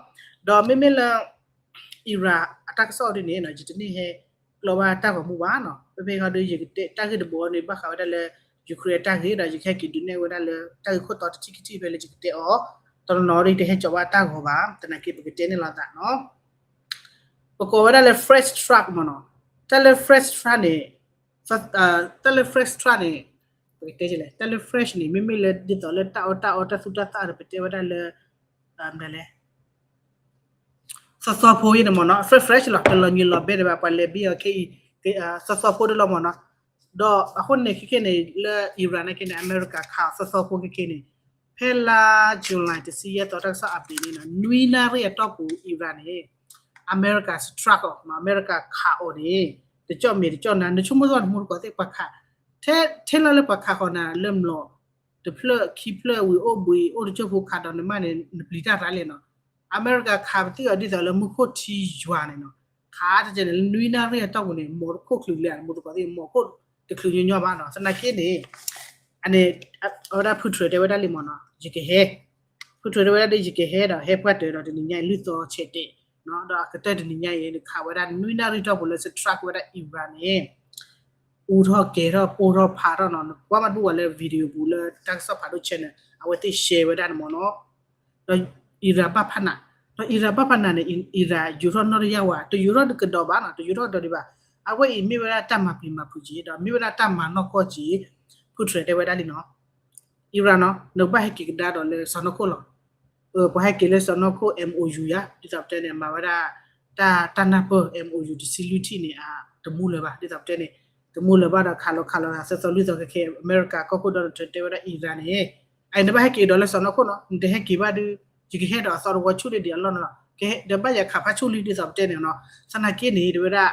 ဒီးမ့မ့ၢ်လၢ Iran အတၢ်ကစီၣ်ဒ်န့ၣ်နီၤ ယတန့ၢ်ဟဲကျီဘၣ်တၢ်ဂီၤမူဘၣ်နီၤ. ဖဲဖဲဟီဒီး ယကတဲတၢ်ဂ့ၢ်တဘိန့ၣ် ဘၣ်ဃးဝဲဒၣ်လၢ Ukraine အတၢ်ဂ့ၢ်ဒီး ယကဟဲက့ၤဒုးနဲၣ်ဝဲဒၣ်လၢတၢ်ဂ့ၢ်ခိၣ်တီတထံၣ်ခံထံၣ်ဖဲလၢယကတဲအီၤ တနီၤနီၤဒီး ယတဟဲကၠီၤဘၣ်တၢ်ဂီၤဘၣ် သနာ်က့ပကတဲန့ၣ်လီၤသးနီၤ. ပကိးဝဲဒၣ်လၢ fresh truck မ့ၢ်နီၤ. တၢ်လၢ fresh truck န့ၣ် တၢ်လၢ fresh truck န့ၣ် ပကတဲလဲၣ် တၢ်လၢ fresh န့ၣ် မ့မ့ၢ်လၢဒ်သိးလၢတၢ်အီၣ်တၢ်အီတၢ်သူတၢ်သၣ်ဒီး ပတဲဝဲဒၣ်လၢ မနုၤလဲၣ် သီသီဖိအံၤန့ၣ်မ့ၢ်နီၤ fresh fresh လီၤ တလီၤညွံးလီၤဘဲဒံးဘၣ် ပှၤလဲၤဘံအီၤခဲအံၤ သီသီဖိဒၣ်လီၤမ့ၢ်နီၤ. ဒီးအဃိန့ၣ် ခဲခဲန့ၣ် လၢ Iran နာ်က့န့ၣ် အမဲရကၤခးအီၤသီသီဖိခဲခဲန့ၣ် ဖဲလါ July တဆံယဲၢ်သီ တၢ်ကစီၣ် update န့ၣ်နီၤ နွံနၣ်ရံၣ်အတီၢ်ပူၤ Iran န့ၣ် အမဲရကၤ strike အီၤ အမဲရကၤခးအီၤန့ၣ် တကၠီၣ်မဲာ်တကၠီၣ်နါ နဆိကမိၣ်သီၣ်တမူတကိးသ့ၣ်ပှၤခး ထဲ ထဲလီၤလၢပှၤခးဃီၤနၤလၢမျိာ် တဖျၢၣ်ခံဖျၢၣ်ဝံၤအိၣ်ဘှံးအိၣ်တကၠိၢ်ဖိခးဒီးနမးန့ၣ် နပျံၤတၢ်ရါလဲၣ်နီၤ. အမဲရကၤခးပသံၣ်အီၤဒ်သိးလၢမူခိၣ်ထံယွၤန့ၣ်နီၤ. ခးတကဲန့ၣ် လၢနွံနၣ်ရံၣ်အတီၢ်ပူၤန့ၣ် မိၢ်တခိၣ်ချုးလဲၣ် မူတကိးသ့ၣ် မိၢ်ခိၣ်တချုးညီညီဘၣ်နီၤ. သနာ်က့န့ၣ် အန့ၣ် အဝဲဒၣ် Putin တဲဝဲဒၣ်လံမ့ၢ်နီၤ ယကဟဲ Putin တဲဝဲဒၣ်ဒီး ယကဟဲဒီး ဟဲပှၢ်တၢၤဒီးတနံၤညါအံၤ လွံၢ်သီဆဲးတဲာ် ဒီးအကတၢၢ်တနံၤညါအံၤ ခးဝဲဒၣ်နွံနၣ်ရံၣ်တီၢ်ပူၤလၢ strike ဝဲဒၣ် Iran န့ၣ် အူထီၣ်ကဲၤထီၣ်ပိၢ်ထီၣ်ဖးထီၣ်နီၤ, နကွၢ်မးတဘူၣ်ဝဲလၢ video ပူၤလၢတၢ်ကစီၣ်ဖးဒိၣ် channel အဝဲသ့ၣ် share ဝဲဒၣ်န့ၣ်မ့ၢ်နီၤ, ဒီး Iran ဘၣ်ဖးနး, ဒီး Iran ဘၣ်ဖးနးန့ၣ် Iran ယူၤထီၣ်နီၣ်တယၢ်ဝဲ, တယူၤထီၣ်ကဒီးဘၣ်နီၤ, တယူၤထီၣ်ကဒီးဒံးဘၣ်, အဝဲအံၤမ့ၢ်ဝဲဒၣ်တၢ်မၤပျံၤမၤဖုးက့ၤ ဒီးမ့ၢ်ဝဲဒၣ်တၢ်မၤနီၢ်ကီၢ်က့ၤ, Putin တဲဝဲဒၣ်လံနီၤ, Iran နီၤ နကဘၣ်ဟဲက့ၤကဒါဒီးလၢစီၢ်နီၤခိၣ်လီၤ ပှၤဟဲက့ၤလၢစီၢ်နီၤခိၣ် MOU ယၤ ဒ်သိးပတဲန့ၣ် မၤဝဲဒၣ် တၢ် တၢ်နၢ်ပၢၢ် MOU တဆံလွံၢ်ထံၣ်န့ၣ် တမူလၢၤဘၣ် ဒ်သိးပတဲန့ၣ်, တမူလၢၤဘၣ်ဒီးခးလီၤခးလီၤသးသၢသီလွံၢ်သီခဲခဲ အမဲရကၤကီၢ်ခိၣ် Donald Trump တဲဝဲဒၣ် Iran န့ၣ်, အန့ၣ်တဘၣ်ဟဲက့ၤဒီးလၢစီၢ်နီၤခိၣ်နီၤ, နတဟဲက့ၤဘၣ်ဒီး ယကဟဲဒီးအသီတဝီဆူၣ်ဒံးဒံးအလီၢ်နီၤလီၤ, ဒီးဘၣ်ယၤခးဖးဆူၣ်လံ ဒ်သိးပတဲန့ၣ်နီၤ, သနာ်က့န့ၣ် တဲဝဲဒၣ်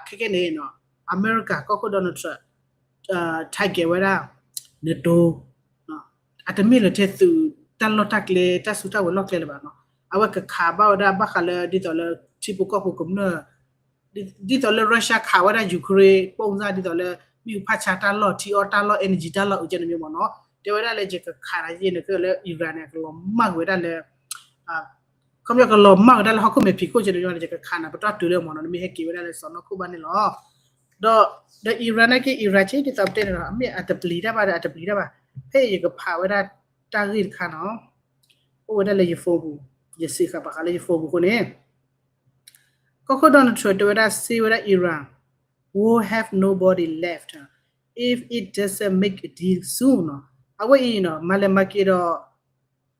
ခဲကဲန့ၣ်နီၤ, အမဲရကၤကီၢ်ခိၣ် Donald Trump target ဝဲဒၣ် NATO အတမ့ၢ်လၢထဲသုးတၢ်လီၢ်တၢ်ကျဲ တၢ်စုတၢ်ဝဲၤလီၢ်ကျဲလၢၤဘၣ်နီၤ, အဝဲကခးဘၣ်ဝဲဒၣ်ဘၣ်ဃးလၢဒ်သိးလၢထံဖိကီၢ်ဖိကမျၢၢ်, ဒ်သိးလၢ Russia ခးဝဲဒၣ် Ukraine ပိၢ်စၢ်ဒ်သိးလၢ မ့ၣ်အူဖးဆါတၢ်လီၢ် ထံအီၣ်တၢ်လီၢ် energy တၢ်လီၢ်အုးကဲန့ၣ်မ့ၢ်မ့ၢ်နီၤ, တဲဝဲဒၣ်လၢယကခးနၤယဲန့ၣ် ခဲလၢ Iran န့ၣ် ကလီၤမၢ်ကွံာ်ဝဲဒၣ်လၢ ခီပညီကလီၤမၢ်ဝဲဒၣ်လၢဟီၣ်ခိၣ်မဲာ်ဖံးခိၣ်ကဲန့ၣ် ယကခးနၤပတီၢ်တုၤလၢမ့ၢ်နီၤ, နမ့ၢ်ဟဲက့ၤဝဲဒၣ်လၢစီၢ်နီၤခိၣ်ဘၣ်န့ၣ်လီၤ. ဒီး ဒီး Iran နာ်က့ Iran က့ ဒ်သိးပတဲန့ၣ်လီၤ, အမ့ၢ်အတပျံၤတၢ်ဘၣ်ဒီးအတပျံၤတၢ်ဘၣ်, ဖဲအံၤယကဖးဝဲဒၣ်တၢ်ဂ့ၢ်တခါနီၤ, အိၣ်ဝဲဒၣ်လၢယ phone ပူၤ, ယစံးဃာ်ဘၣ်ဃးလၢယ phone ပူၤအဃိန့ၣ် ကီၢ်ခိၣ် Donald Trump တဲဝဲဒၣ် စံးဝဲဒၣ် Iran will have nobody left if it doesn't make a deal soon နီၤ, အဝဲအံၤနီၤ မၤလဲၤမၤက့ၤဒီး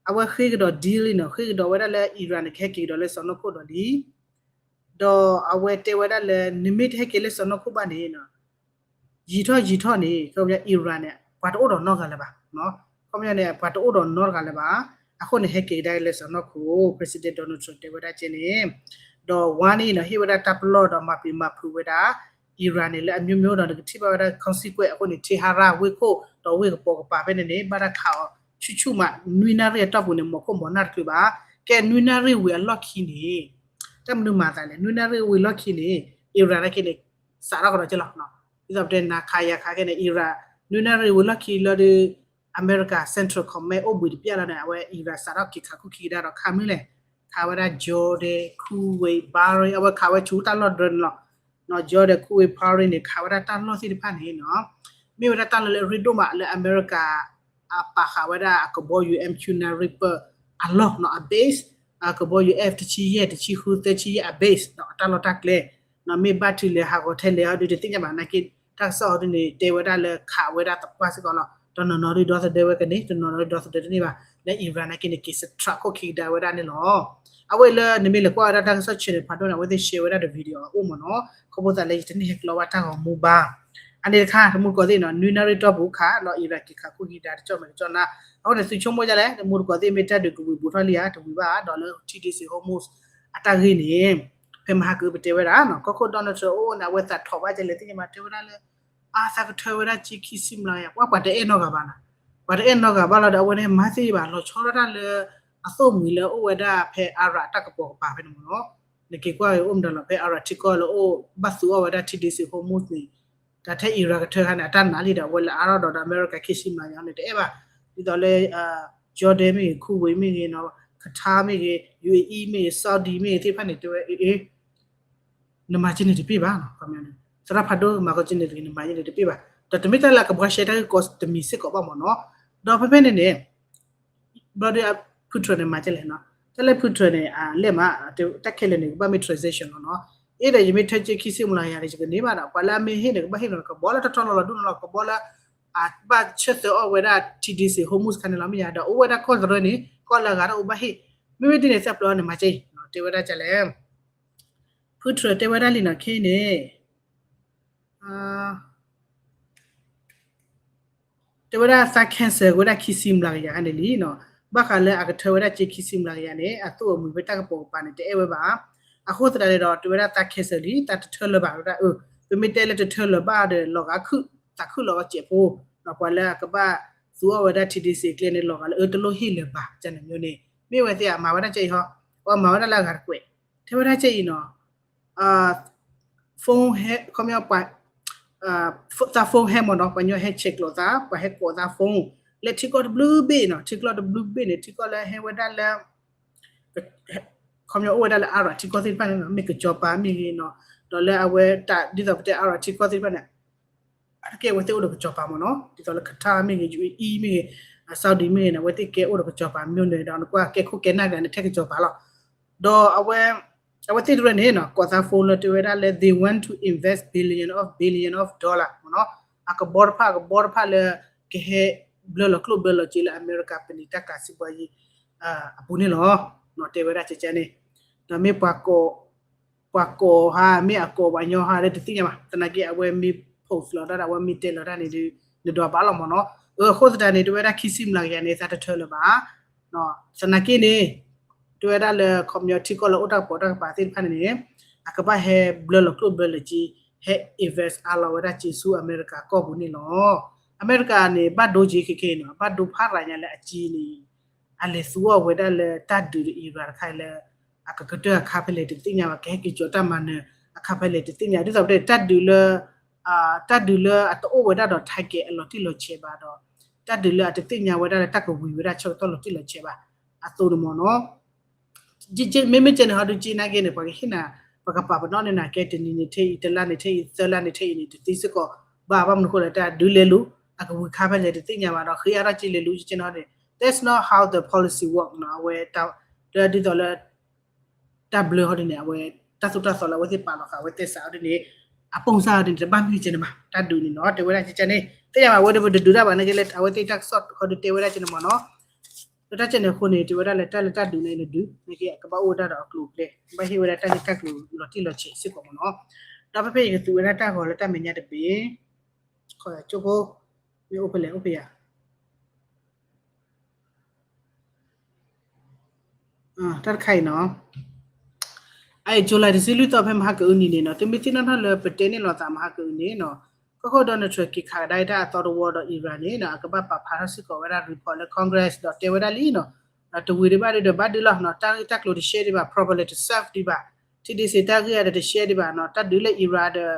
အဝဲဃ့ကဒီး deal လံနီၤ, ဃ့ကဒီးဝဲဒၣ်လၢ Iran န့ၣ် ကဟဲက့ၤကဒီးလၢစီၢ်နီၤခိၣ်ဒီးလံ, ဒီးအဝဲတဲဝဲဒၣ်လၢ နမ့ၢ်တဟဲက့ၤလၢစီၢ်နီၤခိၣ်ဘၣ်န့ၣ် ယံာ်ထီၣ်ယံာ်ထီၣ်န့ၣ် ခီပညီ Iran န့ၣ် ပှၤတအိၣ်ဒီးနီတဂၤလၢၤဘၣ်, ခီပညီန့ၣ် ပှၤတအိၣ်ဒီးနီတဂၤလၢၤဘၣ်, အဃိန့ၣ် ဟဲက့ၤကဒါက့ၤလၢစီၢ်နီၤခိၣ် President Donald Trump တဲဝဲဒၣ်ကဲန့ၣ်, ဒီးဝါန့ၣ်နီၤ ဟ့ၣ်ဝဲဒၣ်တၢ်ပလီၢ်ဒီးမၤပျံၤမၤဖုးဝဲဒၣ် Iran န့ၣ် လၢအမျိုးမျိုးဒီး နကထံၣ်ဘၣ်ဝဲဒၣ် consequence အဃိန့ၣ် Tehran ဝ့ၢ်ခိၣ် ဒီးဝ့ၢ်ကပိာ်ကပၤဖဲန့ၣ်န့ၣ် ဘၣ်တၢ်ခးအီၤဆူၣ်ဆူၣ်မး နွံနၣ်ရံၣ်အတီၢ်ပူၤန့ၣ် မီၤခိၣ်မီၤနၢ်တချုးဘၣ်, ကဲနွံနၣ်ရံၣ်ဝံၤအလီၢ်ခံန့ၣ် တၢ်မနုၤမၤသးလဲၣ်, နွံနၣ်ရံၣ်ဝံၤလီၢ်ခံန့ၣ် Iran နာ်က့န့ၣ် စးထီၣ်ကဒီးကဲလီၤ, ဒ်သိးပတဲနၤခးယၤခးခဲန့ၣ် Iran နွံနၣ်ရံၣ်ဝံၤလီၢ်ခံလီၤဒီး အမဲရကၤ Central Command အိၣ်ဘှံးတပျၢ်လီၤန့ၣ် အဝဲ Iran စးထီၣ်က့ၤခးခိၣ်ခံကဒါဒီးခးမနုၤလဲၣ်, ခးဝဲဒၣ် Jordan, Kuwait, Bahrain အဝဲခးဝဲဆူတၢ်လီၢ်ဒၢန့ၣ်လီၤ, Jordan, Kuwait, Bahrain န့ၣ် ခးဝဲဒၣ်တၢ်လီၢ်သ့ၣ်တဖၣ်န့ၣ်နီၤ, မ့ၢ်ဝဲဒၣ်တၢ်လီၢ်လၢအရ့ဒိၣ်မးလၢအမဲရကၤ အပာ်ဃာ်ဝဲဒၣ်အကဘီယူၤ MQ nine Reaper အလီၢ်နီၤ အ base, အကဘီယူၤ F တဆံယဲၢ်, တဆံဃု, သၢဆံယဲၢ် အ base ဒီးအတၢ်လီၢ်တၢ်ကျဲ မ့ၢ်ဘၣ်ထံးလဲၤဟးဂီၤထဲလဲၣ်အီၤဒုးတသ့ၣ်ညါဘၣ်နာ်က့, တၢ်ကစီၣ်အီၤဒုးန့ၣ် တဲဝဲဒၣ်လၢခးဝဲဒၣ်သပှၢ်စ့ၢ်ကီးလီၤ, တနီၤနီၤဒုးဒီသဒၢဝဲကန့ၣ် တနီၤနီၤဒုးဒီသဒၢတန့ၢ်ဘၣ်, လၢ Iran နာ်က့န့ၣ် က့ၤစထြးခိၣ်ခံကဒါဝဲဒၣ်န့ၣ်လီၤ. အဝဲအံၤလၢနမ့ၢ်လဲၤကွၢ်ဝဲဒၣ်တၢ်ကစီၣ် channel ဖးဒိၣ်န့ၣ် အဝဲသ့ၣ် share ဝဲဒၣ်ဒီး video အအိၣ်မ့ၢ်နီၤ, ခီဖျိသးလၢယတန့ၢ်ဟဲကျီဘၣ်တၢ်ဂီၤမူဘၣ်, အန့ၣ်တခါ တမူတကိးသ့ၣ်နီၤ နွံနၣ်ရံၣ်တီၢ်ပူၤခးလီၤ Iran က့ၤခးခိၣ်ခံကဒါတကၠီၣ်မဲာ်တကၠီၣ်နါ, အဃိန့ၣ် သုဆိကမိၣ်ဒ်လဲၣ် တမူတကိးသ့ၣ်မ့ၢ်တၢ်ဒုးကဝံၤဘူးထီၣ်လံဧါ တဝံၤဘၣ်ဧါ ဒီးလၢ T D C Hormuz အတၢ်ဂ့ၢ်န့ၣ် ဖဲမဟါကပတဲဝဲဒၣ်နီၤ ကီၢ်ခိၣ် Donald Trump အိၣ်န့ၣ် အဝဲသးထီၣ်ဘၣ်ကလဲၣ်သ့ၣ်ညါမး တဲဝဲဒၣ်လၢ အသးကထၢဝဲဒၣ်က့ခံဆံမျးကယၤ ပှၤ ပှၤတအဲၣ်နီတဂၤဘၣ်နီၤ, ပှၤတအဲၣ်နီတဂၤဘၣ်လီၤဒီး အဝဲန့ၣ်မၤသ့ဘၣ် လီၤဆီဒၣ်တၢ်လၢ အသိၣ်မှံၤလၢအအိၣ်ဝဲဒၣ်ဖဲ Arab တၢ်ကပိာ်ကပၤဖဲန့ၣ်မ့ၢ်နီၤ, နက့ၤကွၢ်ဂ့ၤအိၣ်မတၤလီၤ ဖဲ Arab ထံကီၢ်လၢအိၣ်ဘၣ်သူအီၣ်ဝဲဒၣ် T D C Hormuz န့ၣ်, တၢ်ထဲ Iran ကထၢခါန့ၣ် အတၢ်နာ်လံဒီး အဝဲလၢအါထီၣ်ဒီးဒီး အမဲရကၤခံဆံမျးကယၤန့ၣ် တအဲၣ်ဘၣ်, ဒ်သိးလၢ Jordan မ့ၢ်ဂ့ၤ Kuwait မ့ၢ်ဂ့ၤနီၤ, Qatar မ့ၢ်ဂ့ၤ U A E မ့ၢ်ဂ့ၤ Saudi မ့ၢ်ဂ့ၤသ့ၣ်တဖၣ်န့ၣ် တဲဝဲအ့ၣ် နမၤက့န့ၣ်တပ့ၢ်ဘၣ်, သရၣ်ဖးဒိၣ်မၤက့န့ၣ်တဂ့ၤ နမၤက့န့ၣ်တပ့ၢ်ဘၣ်, ဒီးတမ့ၢ်တၢ်လၢအကဘှါရှဲတၢ်ဂ့ၢ်ကီတမံၤစ့ၢ်ကီးဘၣ်မ့ၢ်နီၤ, ဒီးဖဲဖဲန့ၣ်န့ၣ် ဘျီဒီး Putin န့ၣ်မၤကဲလဲၣ်နီၤ, တၢ်လၢ Putin န့ၣ် အလဲၣ်မး တၢ်ခဲလၢာ်န့ၣ် ကဘၣ်မ့ၢ် transaction လီၤနီၤ, အ့ၣ်ဒီးယမ့ၢ်ထၢက့ခံဆံမျးကယၤန့ၣ် ယကန့ၢ်ဘၣ်ဒီး ပှၤလၢအမ့ၢ်ဟ့ၣ်န့ၣ် ကဘၣ်ဟ့ၣ်နီၤ ကဘီလၢတၢ်ထီၣ်လီၤလီၤဒူၣ်နီၤလီၤ ကဘီလၢ အဘၣ်ဆၢသၢအီၣ်ဝဲဒၣ် T D C Hormuz ခါန့ၣ်လီၤ မ့ၢ်ယါ ဒီးအိၣ်ဝဲဒၣ်ကီၢ်သရၢန့ၣ် ကီၢ်လၢအဂၤတအိၣ်ဘၣ်ဟ့ၣ်, မ့မ့ၢ်ဒ်န့ၣ် သၢပျၢၤအီၤန့ၣ် မၤကဲအံၤ တဲဝဲဒၣ်ကလဲၣ် ဖုထြၢၣ်တဲဝဲဒၣ်လံနီၤ ခဲအံၤန့ၣ် တဲဝဲဒၣ်သး cancel ဝဲဒၣ်ခံဆံမျးကယၤန့ၣ်လံနီၤ, ဘၣ်ဃးလၢအကထၢဝဲဒၣ်က့ခံဆံမျးကယၤန့ၣ် အသိၣ်အမှံၤဖဲတၢ်ကပိာ်ကပၤန့ၣ် တအဲၣ်ဝဲဘၣ်, အဃိသတးန့ၣ်ဒီး တဲဝဲဒၣ်သး cancel လံ သးတထၢလၢၤဘၣ် တဲဝဲဒၣ်အၢ, ပမ့ၢ်တဲလၢတထၢလၢၤဘၣ်ဒီး လီၤဂာ်ခုၣ် သးခုၣ်လီၤဂာ်စဲးဖိ, ဒီးပှၤလၢအကဘၣ်သူအီၣ်ဝဲဒၣ် T D C အကျဲန့ၣ် လီၤဂာ်လၢအၢတလိၣ်ဟ့ၣ်လၢၤဘၣ် ကန့ၣ်မျိုးန့ၣ် မ့ၢ်ဝဲသ့ၣ်အမၤဝဲဒၣ်ကဲအံၤဟီ, အမၤဝဲဒၣ်လၢအဂၤတကွဲး, တဲဝဲဒၣ်ကဲအံၤနီၤ phone ဟဲ ခီပညီ ပှၤ သး phone ဟဲမ့ၢ်နီၤ ပှၤညီဟဲ check လိာ်သး ပှၤဟဲကိးသး phone လၢထံကီၢ်တဘျုးဘ့ၣ်နီၤ ထံကီၢ်တဘျုးဘ့ၣ်န့ၣ် ထံကီၢ်လၢဟဲဝဲဒၣ်လၢ ခီပညီအိၣ်ဝဲဒၣ်လၢ Arab ထံကီၢ်သ့ၣ်တဖၣ်န့ၣ် မ့ၢ်ကစီၤပၤမ့ၢ်ဂ့ၤနီၤ ဒီးလၢအဝဲတၢ်ဒ်သိးပတဲ Arab ထံကီၢ်သ့ၣ်တဖၣ်န့ၣ် အကဲအဝဲသ့ၣ်အိၣ်ဒီးကစီၤပၤမ့ၢ်နီၤ, ဒ်သိးလၢ Qatar မ့ၢ်ဂ့ၤ ယူဢေအံၣ် မ့ၢ်ဂ့ၤ Saudi မ့ၢ်ဂ့ၤန့ၣ် အဝဲသ့ၣ်ကဲအိၣ်ဒီးကစီၤပၤမ့ၢ်န့ၣ်ဒီး နကွၢ်ကဲခိၣ်ကဲနၢ်က့ၤန့ၣ် ထဲကစီၤပၤလီၤ. ဒီးအဝဲ အဝဲသ့ၣ်တရၢန့ၣ်နီၤ ကိးသး phone လၢတဲဝဲဒၣ်လၢ they want to invest billion of billion of dollar မ့ၢ်နီၤ, အကဘီတဖၣ် အကဘီတဖၣ်လၢ ကဟဲဘျၢလီၤကျိၣ်ဘျၢလီၤစ့လၢ အမဲရကၤပနံာ်တၢ်ကၤစံးဘှါယံၤ အပူၤန့ၣ်လီၤ. တဲဝဲဒၣ်ကကန့ၣ် ဒီးမ့ၢ်ပှၤကိး ပှၤကိးဟါ မ့ၢ်အကိးပှၤညီဟါလၢတသ့ၣ်ညါဘၣ်, သနာ်က့အဝဲမ့ၢ် post လီၤတၢ်ဒီး အဝဲမ့ၢ်တဲလီၤတၢ်န့ၣ်ဒီး နဒွးဘၣ်လီၤမ့ၢ်နီၤ. အဃိသတးန့ၣ် တဲဝဲဒၣ်ခံဆံမျးကယၤန့ၣ် သးတထၢလၢၤဘၣ်. သနာ်က့န့ၣ် တဲဝဲဒၣ်လၢခီပညီထံကီၢ်လၢအိၣ်တၢ်ကပီၤတၢ်ကပၤသ့ၣ်တဖၣ်န့ၣ်န့ၣ် အကဘၣ်ဟဲဘျၢလီၤကျိၣ်ဘျၢလီၤစ့ ဟဲ invest အါလီၤဝဲဒၣ်စ့ဆူအမဲရကၤကီၢ်ပူၤန့ၣ်လီၤ. အမဲရကၤန့ၣ် ဘၣ်ဒိက့ၤခဲခဲအံၤနီၤ ဘၣ်ဒိဖးရၤညါလၢအက့န့ၣ် အလဲၤသူအီၤဝဲဒၣ်လၢတၢ်ဒုးဒီး Iran တခါလၢ အကကတၢၢ်အခါဖဲလဲၣ်တသ့ၣ်ညါဘၣ်, ကဟဲက့ၤကၠီၤတၢ်မၤနၢၤအခါဖဲလဲၣ်တသ့ၣ်ညါ, ဒ်သိးပတဲ တၢ်ဒုးလၢ တၢ်ဒုးလၢအတအိၣ်ဝဲဒၣ်ဒီး target အလီၤတံၢ်လီၤဆဲးဘၣ်ဒီး တၢ်ဒုးလၢအတသ့ၣ်ညါဝဲဒၣ်လၢတၢ်ကဝံၤဝဲဒၣ်ဆၢကတီၢ်လီၤတံၢ်လီၤဆဲးဘၣ်အသိးန့ၣ်မ့ၢ်နီၤ. မ့မ့ၢ်ကဲန့ၣ် ဟီဒုက့နၢ်က့န့ၣ် ပှၤကဟ့ၣ်နၤ ပှၤကပာ်ပနီၣ်န့ၢ်နၤ ကဲတနံၤန့ၣ်ထဲအံၤ တလါန့ၣ်ထဲအံၤ သၢလါန့ၣ်ထဲအံၤန့ၣ် တသ့စ့ၢ်ကီးဘၣ်, ဘၣ်မနုၤဃိလဲၣ် တၢ်ဒုးလဲၤလူၤ အကဝံၤခါဖဲလဲၣ်တသ့ၣ်ညါဘၣ်ဒီး ဃ့အါထီၣ်က့လဲၤလူၤကဲန့ၣ်ဟီန့ၣ် that's not how the policy work နီၤ, အဝဲ လၢဒ်သိးလၢ တၢ်ဘျၢဟီဒ်န့ၣ် အဝဲ တၢ်သိၣ်တၢ်သီလၢအဝဲသ့ၣ်ပာ်လီၤဃာ် အဝဲသဲစးဟီဒ်န့ၣ် အပိၢ်စၢ်ဟီဒ်န့ၣ် တဘၣ်မ့ၢ်ကဲန့ၣ်ဘၣ်, တၢ်ဒုးန့ၣ်နီၤ တဲဝဲဒၣ်ကဲန့ၣ် သ့ၣ်ညါဘၣ် အဝဲဒၣ်ပတဒုးတၢ်ဘၣ်နာ်က့လၢ အဝဲသ့ၣ်တၢ်ကစီၣ်ဟီဒုတဲဝဲဒၣ်ကဲန့ၣ်မ့ၢ်နီၤ. လၢတၢ်ကဲန့ၣ်အဃိန့ၣ် တဲဝဲဒၣ်လၢတၢ်လၢတၢ်ဒုးန့ၣ် နဒုး နာ်က့ အကဘၣ်အိၣ်ဝဲဒၣ်ဒီးအကျိၤအကျဲ ဘၣ်ဟ့ၣ်ဝဲဒၣ်တၢ်ဂ့ၢ်တၢ်ကျိၤလီၤတံၢ်လီၤဆဲးစ့ၢ်ကီးမ့ၢ်နီၤ. ဒီးဖဲဖဲအံၤကသူဝဲဒၣ်တၢ်ဂီၤလၢတၢ်မဲာ်ညါတဘ့ၣ် ခီယၤကၠိဖိ မ့ၢ်အိၣ်ဖဲလဲၣ် အိၣ်ဖဲယၤ တၢ်တခါအံၤနီၤ, အအံၤ July တဆံလွံၢ်သီ ဖဲမဟါကအုနံၤန့ၣ်နီၤ, သုမ့ၢ်သ့ၣ်နီၣ်ထီၣ်လၢပတဲန့ၢ်လိာ်သးမဟါကအုန့ၣ်နီၤ, ကီၢ်ခိၣ် Donald Trump က့ၤခးကဒါအံၤတၢ်အသီတဝီဒီး Iran န့ၣ်နီၤ အကဘၣ်ပာ်ဖျါထီၣ်စ့ၢ်ကီးဝဲဒၣ် report လၢ Congress ဒီးတဲဝဲဒၣ်လံနီၤ, ဒီးတဝံၤဒံးဘၣ်ဒံးဒီးဘၣ်ဒုးလီၤနီၤ, တၢ်ဂ့ၢ်တၢ်ကျိၤတရှဲဒံးဘၣ် properly တ serve ဒံးဘၣ်, ထံဒ့စ့တၢ်ဂ့ၢ်အံၤဒီးတရှဲဒံးဘၣ်နီၤ, တၢ်ဒုးလၢ Iran ဒီး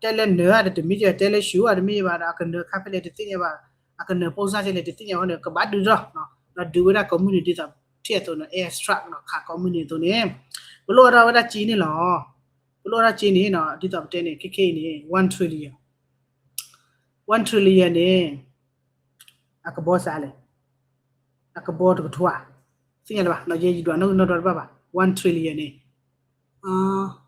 တဲလၢနၢၤအံၤဒီးတမ့ၢ်ယဘၣ်, တဲလၢ ရှူ အံၤတမ့ၢ်ယဘၣ်ဒီး အကနၢၤခါဖဲလဲၣ်တသ့ၣ်ညါဘၣ်, အကနၢၤပိၢ်စၢ်ကဲလဲၣ်တသ့ၣ်ညါဝဲန့ၣ် ကဘၣ်ဒုးထီၣ်, ဒီးဒုးဝဲဒၣ်ကိးမုၢ်နံၤဒ်သိး ထံၣ်အသိးန့ၣ် air strike နီၤ, ခးကိးမုၢ်နံၤအသိးန့ၣ်, ပလိၣ်အါထီၣ်ဝဲဒၣ်က့န့ၣ်လီၤ, ပလိၣ်အါထီၣ်က့န့ၣ်နီၤ, ဒ်သိးပတဲန့ၣ် ခဲခဲအံၤန့ၣ် one trillion, one trillion န့ၣ် အကဘီစးလဲၣ်, အကဘီတကထိဧါ, သ့ၣ်ညါလၢၤဘၣ်, ယဲယဒွးနီၣ်ဂံၢ်နီၣ်ဒွးတဘၣ်ဘၣ်, one trillion န့ၣ်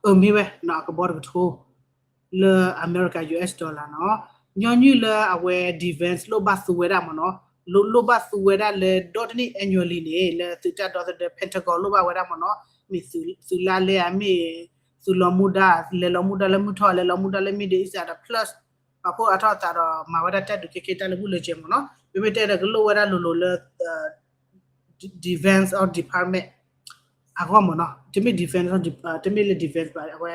အမ့ၢ်ဝဲနီၤ အကဘီတကထိ လၢအမဲရကၤ US dollar နီၤ, ညီနုၢ်လၢအဝဲ defense လိၣ်ဘၣ်သူဝဲဒၣ်မ့ၢ်နီၤ, လိၣ်ဘၣ်သူဝဲဒၣ်လၢဒီတနံၣ် annually န့ၣ် လၢသုးတၢ်ဒီသဒၢ Pentagon လိၣ်ဘၣ်ဝဲဒၣ်မ့ၢ်နီၤ, မ့ၢ်သုးလါလဲဧါ, မ့ၢ်သုးလီၤမူဒါ, လဲၤလီၤမူဒါလၢမုၢ်ထီၣ် လဲၤလီၤမူဒါလၢ Middle East ဒီး plus ပာ်ဖှိၣ်အါထီၣ်အသးဒီး မၤဝဲဒၣ်တၢ်ဒုးခဲခဲတၢ်လၢဘူၣ်လၢကဲမ့ၢ်နီၤ, မ့မ့ၢ်တဲဒီးကလိၣ်ဝဲဒၣ်လိၤလိၤလၢ defense of department အဂီၢ်မ့ၢ်နီၤ, တမ့ၢ် defense, တမ့ၢ်လၢ defense ဘၣ် အဝဲ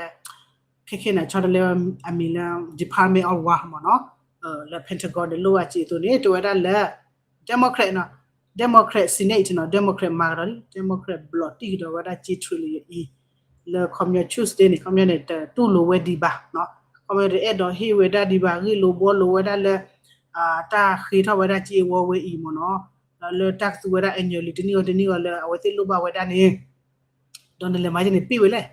ခဲခဲန့ၣ် ဆီတလဲအမံၤလၢ Department of War မ့ၢ်နီၤ, လၢ Pentagon န့ၣ် လိၣ်ဘၣ်စ့အသိးန့ၣ် တဲဝဲဒၣ်လၢ Democrat နီၤ, Democrat Senate နီၤ, Democrat မၤကဒီးလံ Democrat ဘျီးတံၢ်ကဒီးဝဲဒၣ်စ့ trillion အံၤ လၢခီပညီ Tuesday န့ၣ် ခီပညီန့ၣ် တတူၢ်လိာ်ဝဲဒံးဘၣ်နီၤ, ခီပညီတအဲၣ်ဒိးဟ့ၣ်ဝဲဒၣ်ဒံးဘၣ် ဂ့ၢ်လိာ်ဘှီလိာ်ဝဲဒၣ်လၢ တၢ်ဃ့ထီၣ်ဝဲဒၣ်စ့အဝီဝဲအံၤမ့ၢ်နီၤ, ဒီးလၢတၢ်ကသူဝဲဒၣ် annually တနံၣ်အီၤတနံၣ်အီၤလၢအဝဲသ့ၣ်လိၣ်ဘၣ်ဝဲဒၣ်န့ၣ် ဒီးနလဲၤမၤယဲန့ၣ် ပ့ၢ်ဝဲလဲၣ်,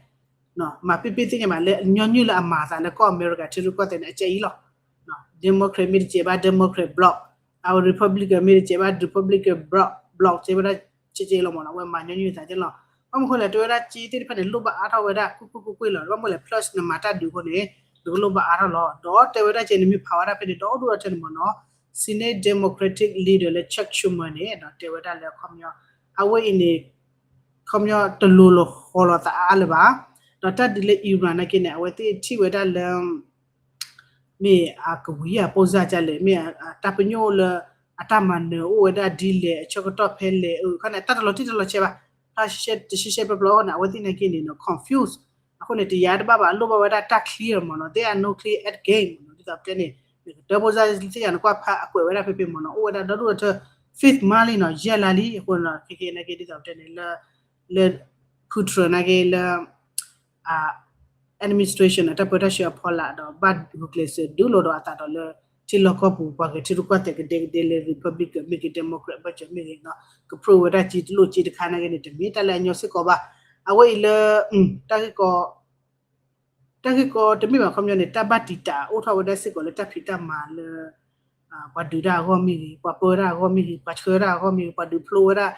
မၤပ့ၢ်ပ့ၢ်သ့ၣ်ညါမး လၢညီနုၢ်လၢအမၤအသးလၢကီၢ်အမဲရကၤထံရူၢ်ကီၢ်သဲးန့ၣ် အကဲအံၤလီၤ, Democrat မ့ၢ်တစဲးဘၣ် Democrat bloc, အဝဲ Republican မ့ၢ်တစဲးဘၣ် Republican bloc, bloc တဲဝဲဒၣ်ကဲကဲလီၤမ့ၢ်နီၤ, အဝဲမၤညီနုၢ်အသးကဲလီၤ, ဘၣ်မနုၤဃိလဲၣ် တဲဝဲဒၣ်စ့သ့ၣ်တဖၣ်န့ၣ် လိၣ်ဘၣ်အါထီၣ်ဝဲဒၣ် ကွ့ၢ်ကွ့ၢ်ကွ့ၢ်ကွ့ၢ်လီၤ, ဘၣ်မနုၤလဲၣ် plus နမၤတၢ်ဒုးအဃိန့ၣ် နကလိၣ်ဘၣ်အါထီၣ်လီၤ, ဒီးတဲဝဲဒၣ်ကဲန့ၣ် မ့ၢ်ဖးဝဲဒၣ်ဖဲန့ၣ် ဒီဒူၣ်ဒီထၢန့ၣ်မ့ၢ်နီၤ, Senate Democratic Leader လၢ Chuck Schumer န့ၣ် ဒီးတဲဝဲဒၣ်လၢခီပညီ အဝဲအံၤန့ၣ် ခီပညီတလိၤလီၤဃီလီၤသးအါလၢၤဘၣ်, ဒီးတၢ်ဒုးလၢ Iran နာ်က့န့ၣ် အဝဲသ့ၣ်ထံၣ်ဝဲဒၣ်လၢ မ့ၢ်အကဝံၤအပိၢ်စၢ်ကလဲၣ်, မ့ၢ်တၢ်ပညိၣ်လၢ အတၢ်မၤနၢၤအိၣ်ဝဲဒၣ်ဒ်လဲၣ်, အဆၢကတီၢ်ဖဲလဲၣ်, အခါန့ၣ် တၢ်တလီၤတံၢ်တလီၤဆဲးဘၣ်, တၢ်တရှဲရှဲပျီပျီအဃိန့ၣ် အဝဲသ့ၣ်နာ်က့န့ၣ် confuse, အဃိန့ၣ် တယၤတဘၣ်ဘၣ် လိၣ်ဘၣ်ဝဲဒၣ်တၢ် clear မ့ၢ်နီၤ, there are no clear end game ဒ်သိးပတဲန့ၣ် နကတၢ်ပိၢ်စၢ်သ့ၣ်ညါ နကွၢ်ဖးအကွဲးဝဲဒၣ်ဖဲဖဲမ့ၢ်နီၤ, အိၣ်ဝဲဒၣ်ဒီဒူၣ်ဒီထၢ fifth month လံနီၤ, ယဲၢ်လါလံ, အဃိန့ၣ် ခဲခဲနာ်က့ဒ်သိးပတဲန့ၣ် လၢ လၢ Putin နာ်က့လၢ administration အတၢ်ပၢတၢ်ဆှၢအဖီလာ်ဒီး ဘၣ်ဂုာ်ကျဲးစၢးဒုးလိာ်ဒီးအသးဒီးလၢ ထံလီၢ်ကီၢ်ပူၤ ပှၤဂဲၤထံရူၢ်ကီၢ်သဲးကဒဲကဒဲလၢ Republican မ့ၢ်ဂ့ၤ Democrat ဘၢၣ်စၢၤမ့ၢ်ဂ့ၤနီၤ က prove ဝဲဒၣ်က့တလိၣ်က့တခါနာ်က့န့ၣ် တမ့ၢ်တၢ်လၢအညီစ့ၢ်ကီးဘၣ်. အဝဲအံၤလၢ တၢ်ဂ့ၢ်ကီ တၢ်ဂ့ၢ်ကီတမ့ၢ်ဘၣ် ခီပညီန့ၣ် တၢ်ဘၣ်တံာ်တာ်အိၣ်ထီၣ်ဝဲဒၣ်စ့ၢ်ကီးလၢတၢ်ဖံးတၢ်မၤလၢ ပှၤဒုးတၢ်အဂီၢ်မ့ၢ်ဂ့ၤ, ပှၤပၢတၢ်အဂီၢ်မ့ၢ်ဂ့ၤ, ပှၤဆှၢတၢ်အဂီၢ်မ့ၢ်ဂ့ၤ, ပှၤဒုးဖျိဝဲဒၣ်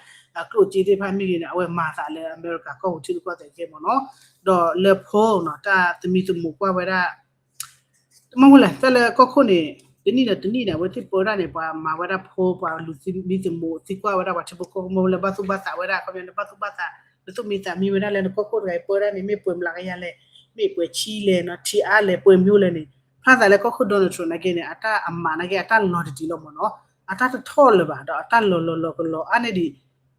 ကျိၣ်စ့သ့ၣ်တဖၣ်မ့ၢ်ဂ့ၤန့ၣ် အဝဲမၤသးလၢအမဲရကၤကီၢ်ပူၤထံရူၢ်ကီၢ်သဲးခဲမ့ၢ်နီၤ. ဒီးလၢဖိနီၤ တၢ်သမံသမိးကွၢ်ဝဲဒၣ် တမ့ၢ်ဝဲလဲၣ် တၢ်လၢကီၢ်ခိၣ်န့ၣ် တနံၣ်ဒီးတနံၣ်န့ၣ် အဝဲသ့ၣ်ပၢတၢ်န့ၣ် ပှၤမၤဝဲဒၣ်ဖိ ပှၤလူၤသမံသမိးသံကွၢ်ဝဲဒၣ်ပှၤထံဖိကီၢ်ဖိ မ့ၢ်လၢဘၣ်သူၣ်ဘၣ်သးဝဲဒၣ် ခီပညီန့ၣ် ဘၣ်သူၣ်ဘၣ်သး နသူၣ်မံသးမံဝဲဒၣ်လၢနကီၢ်ခိၣ်တဂၤအံၤ ပၢတၢ်န့ၣ် မ့ၢ်ပှဲၤမျးကယၤလဲၣ်, မ့ၢ်ပှဲၤဆံလဲၣ်နီၤ, ထံအါလဲၣ်, ပှဲၤမ့ၢ်အိၣ်လဲၣ်န့ၣ် ဖျါသးလၢကီၢ်ခိၣ် Donald Trump နာ်က့န့ၣ် အတၢ်အမၤနာ်က့ အတၢ်လီၤတံၢ်လီၤမ့ၢ်နီၤ, အတၢ်တထီၣ်လၢၤဘၣ် ဒီးအတၢ်လီၤလီၤလီၤကလီၤအါန့ၢ်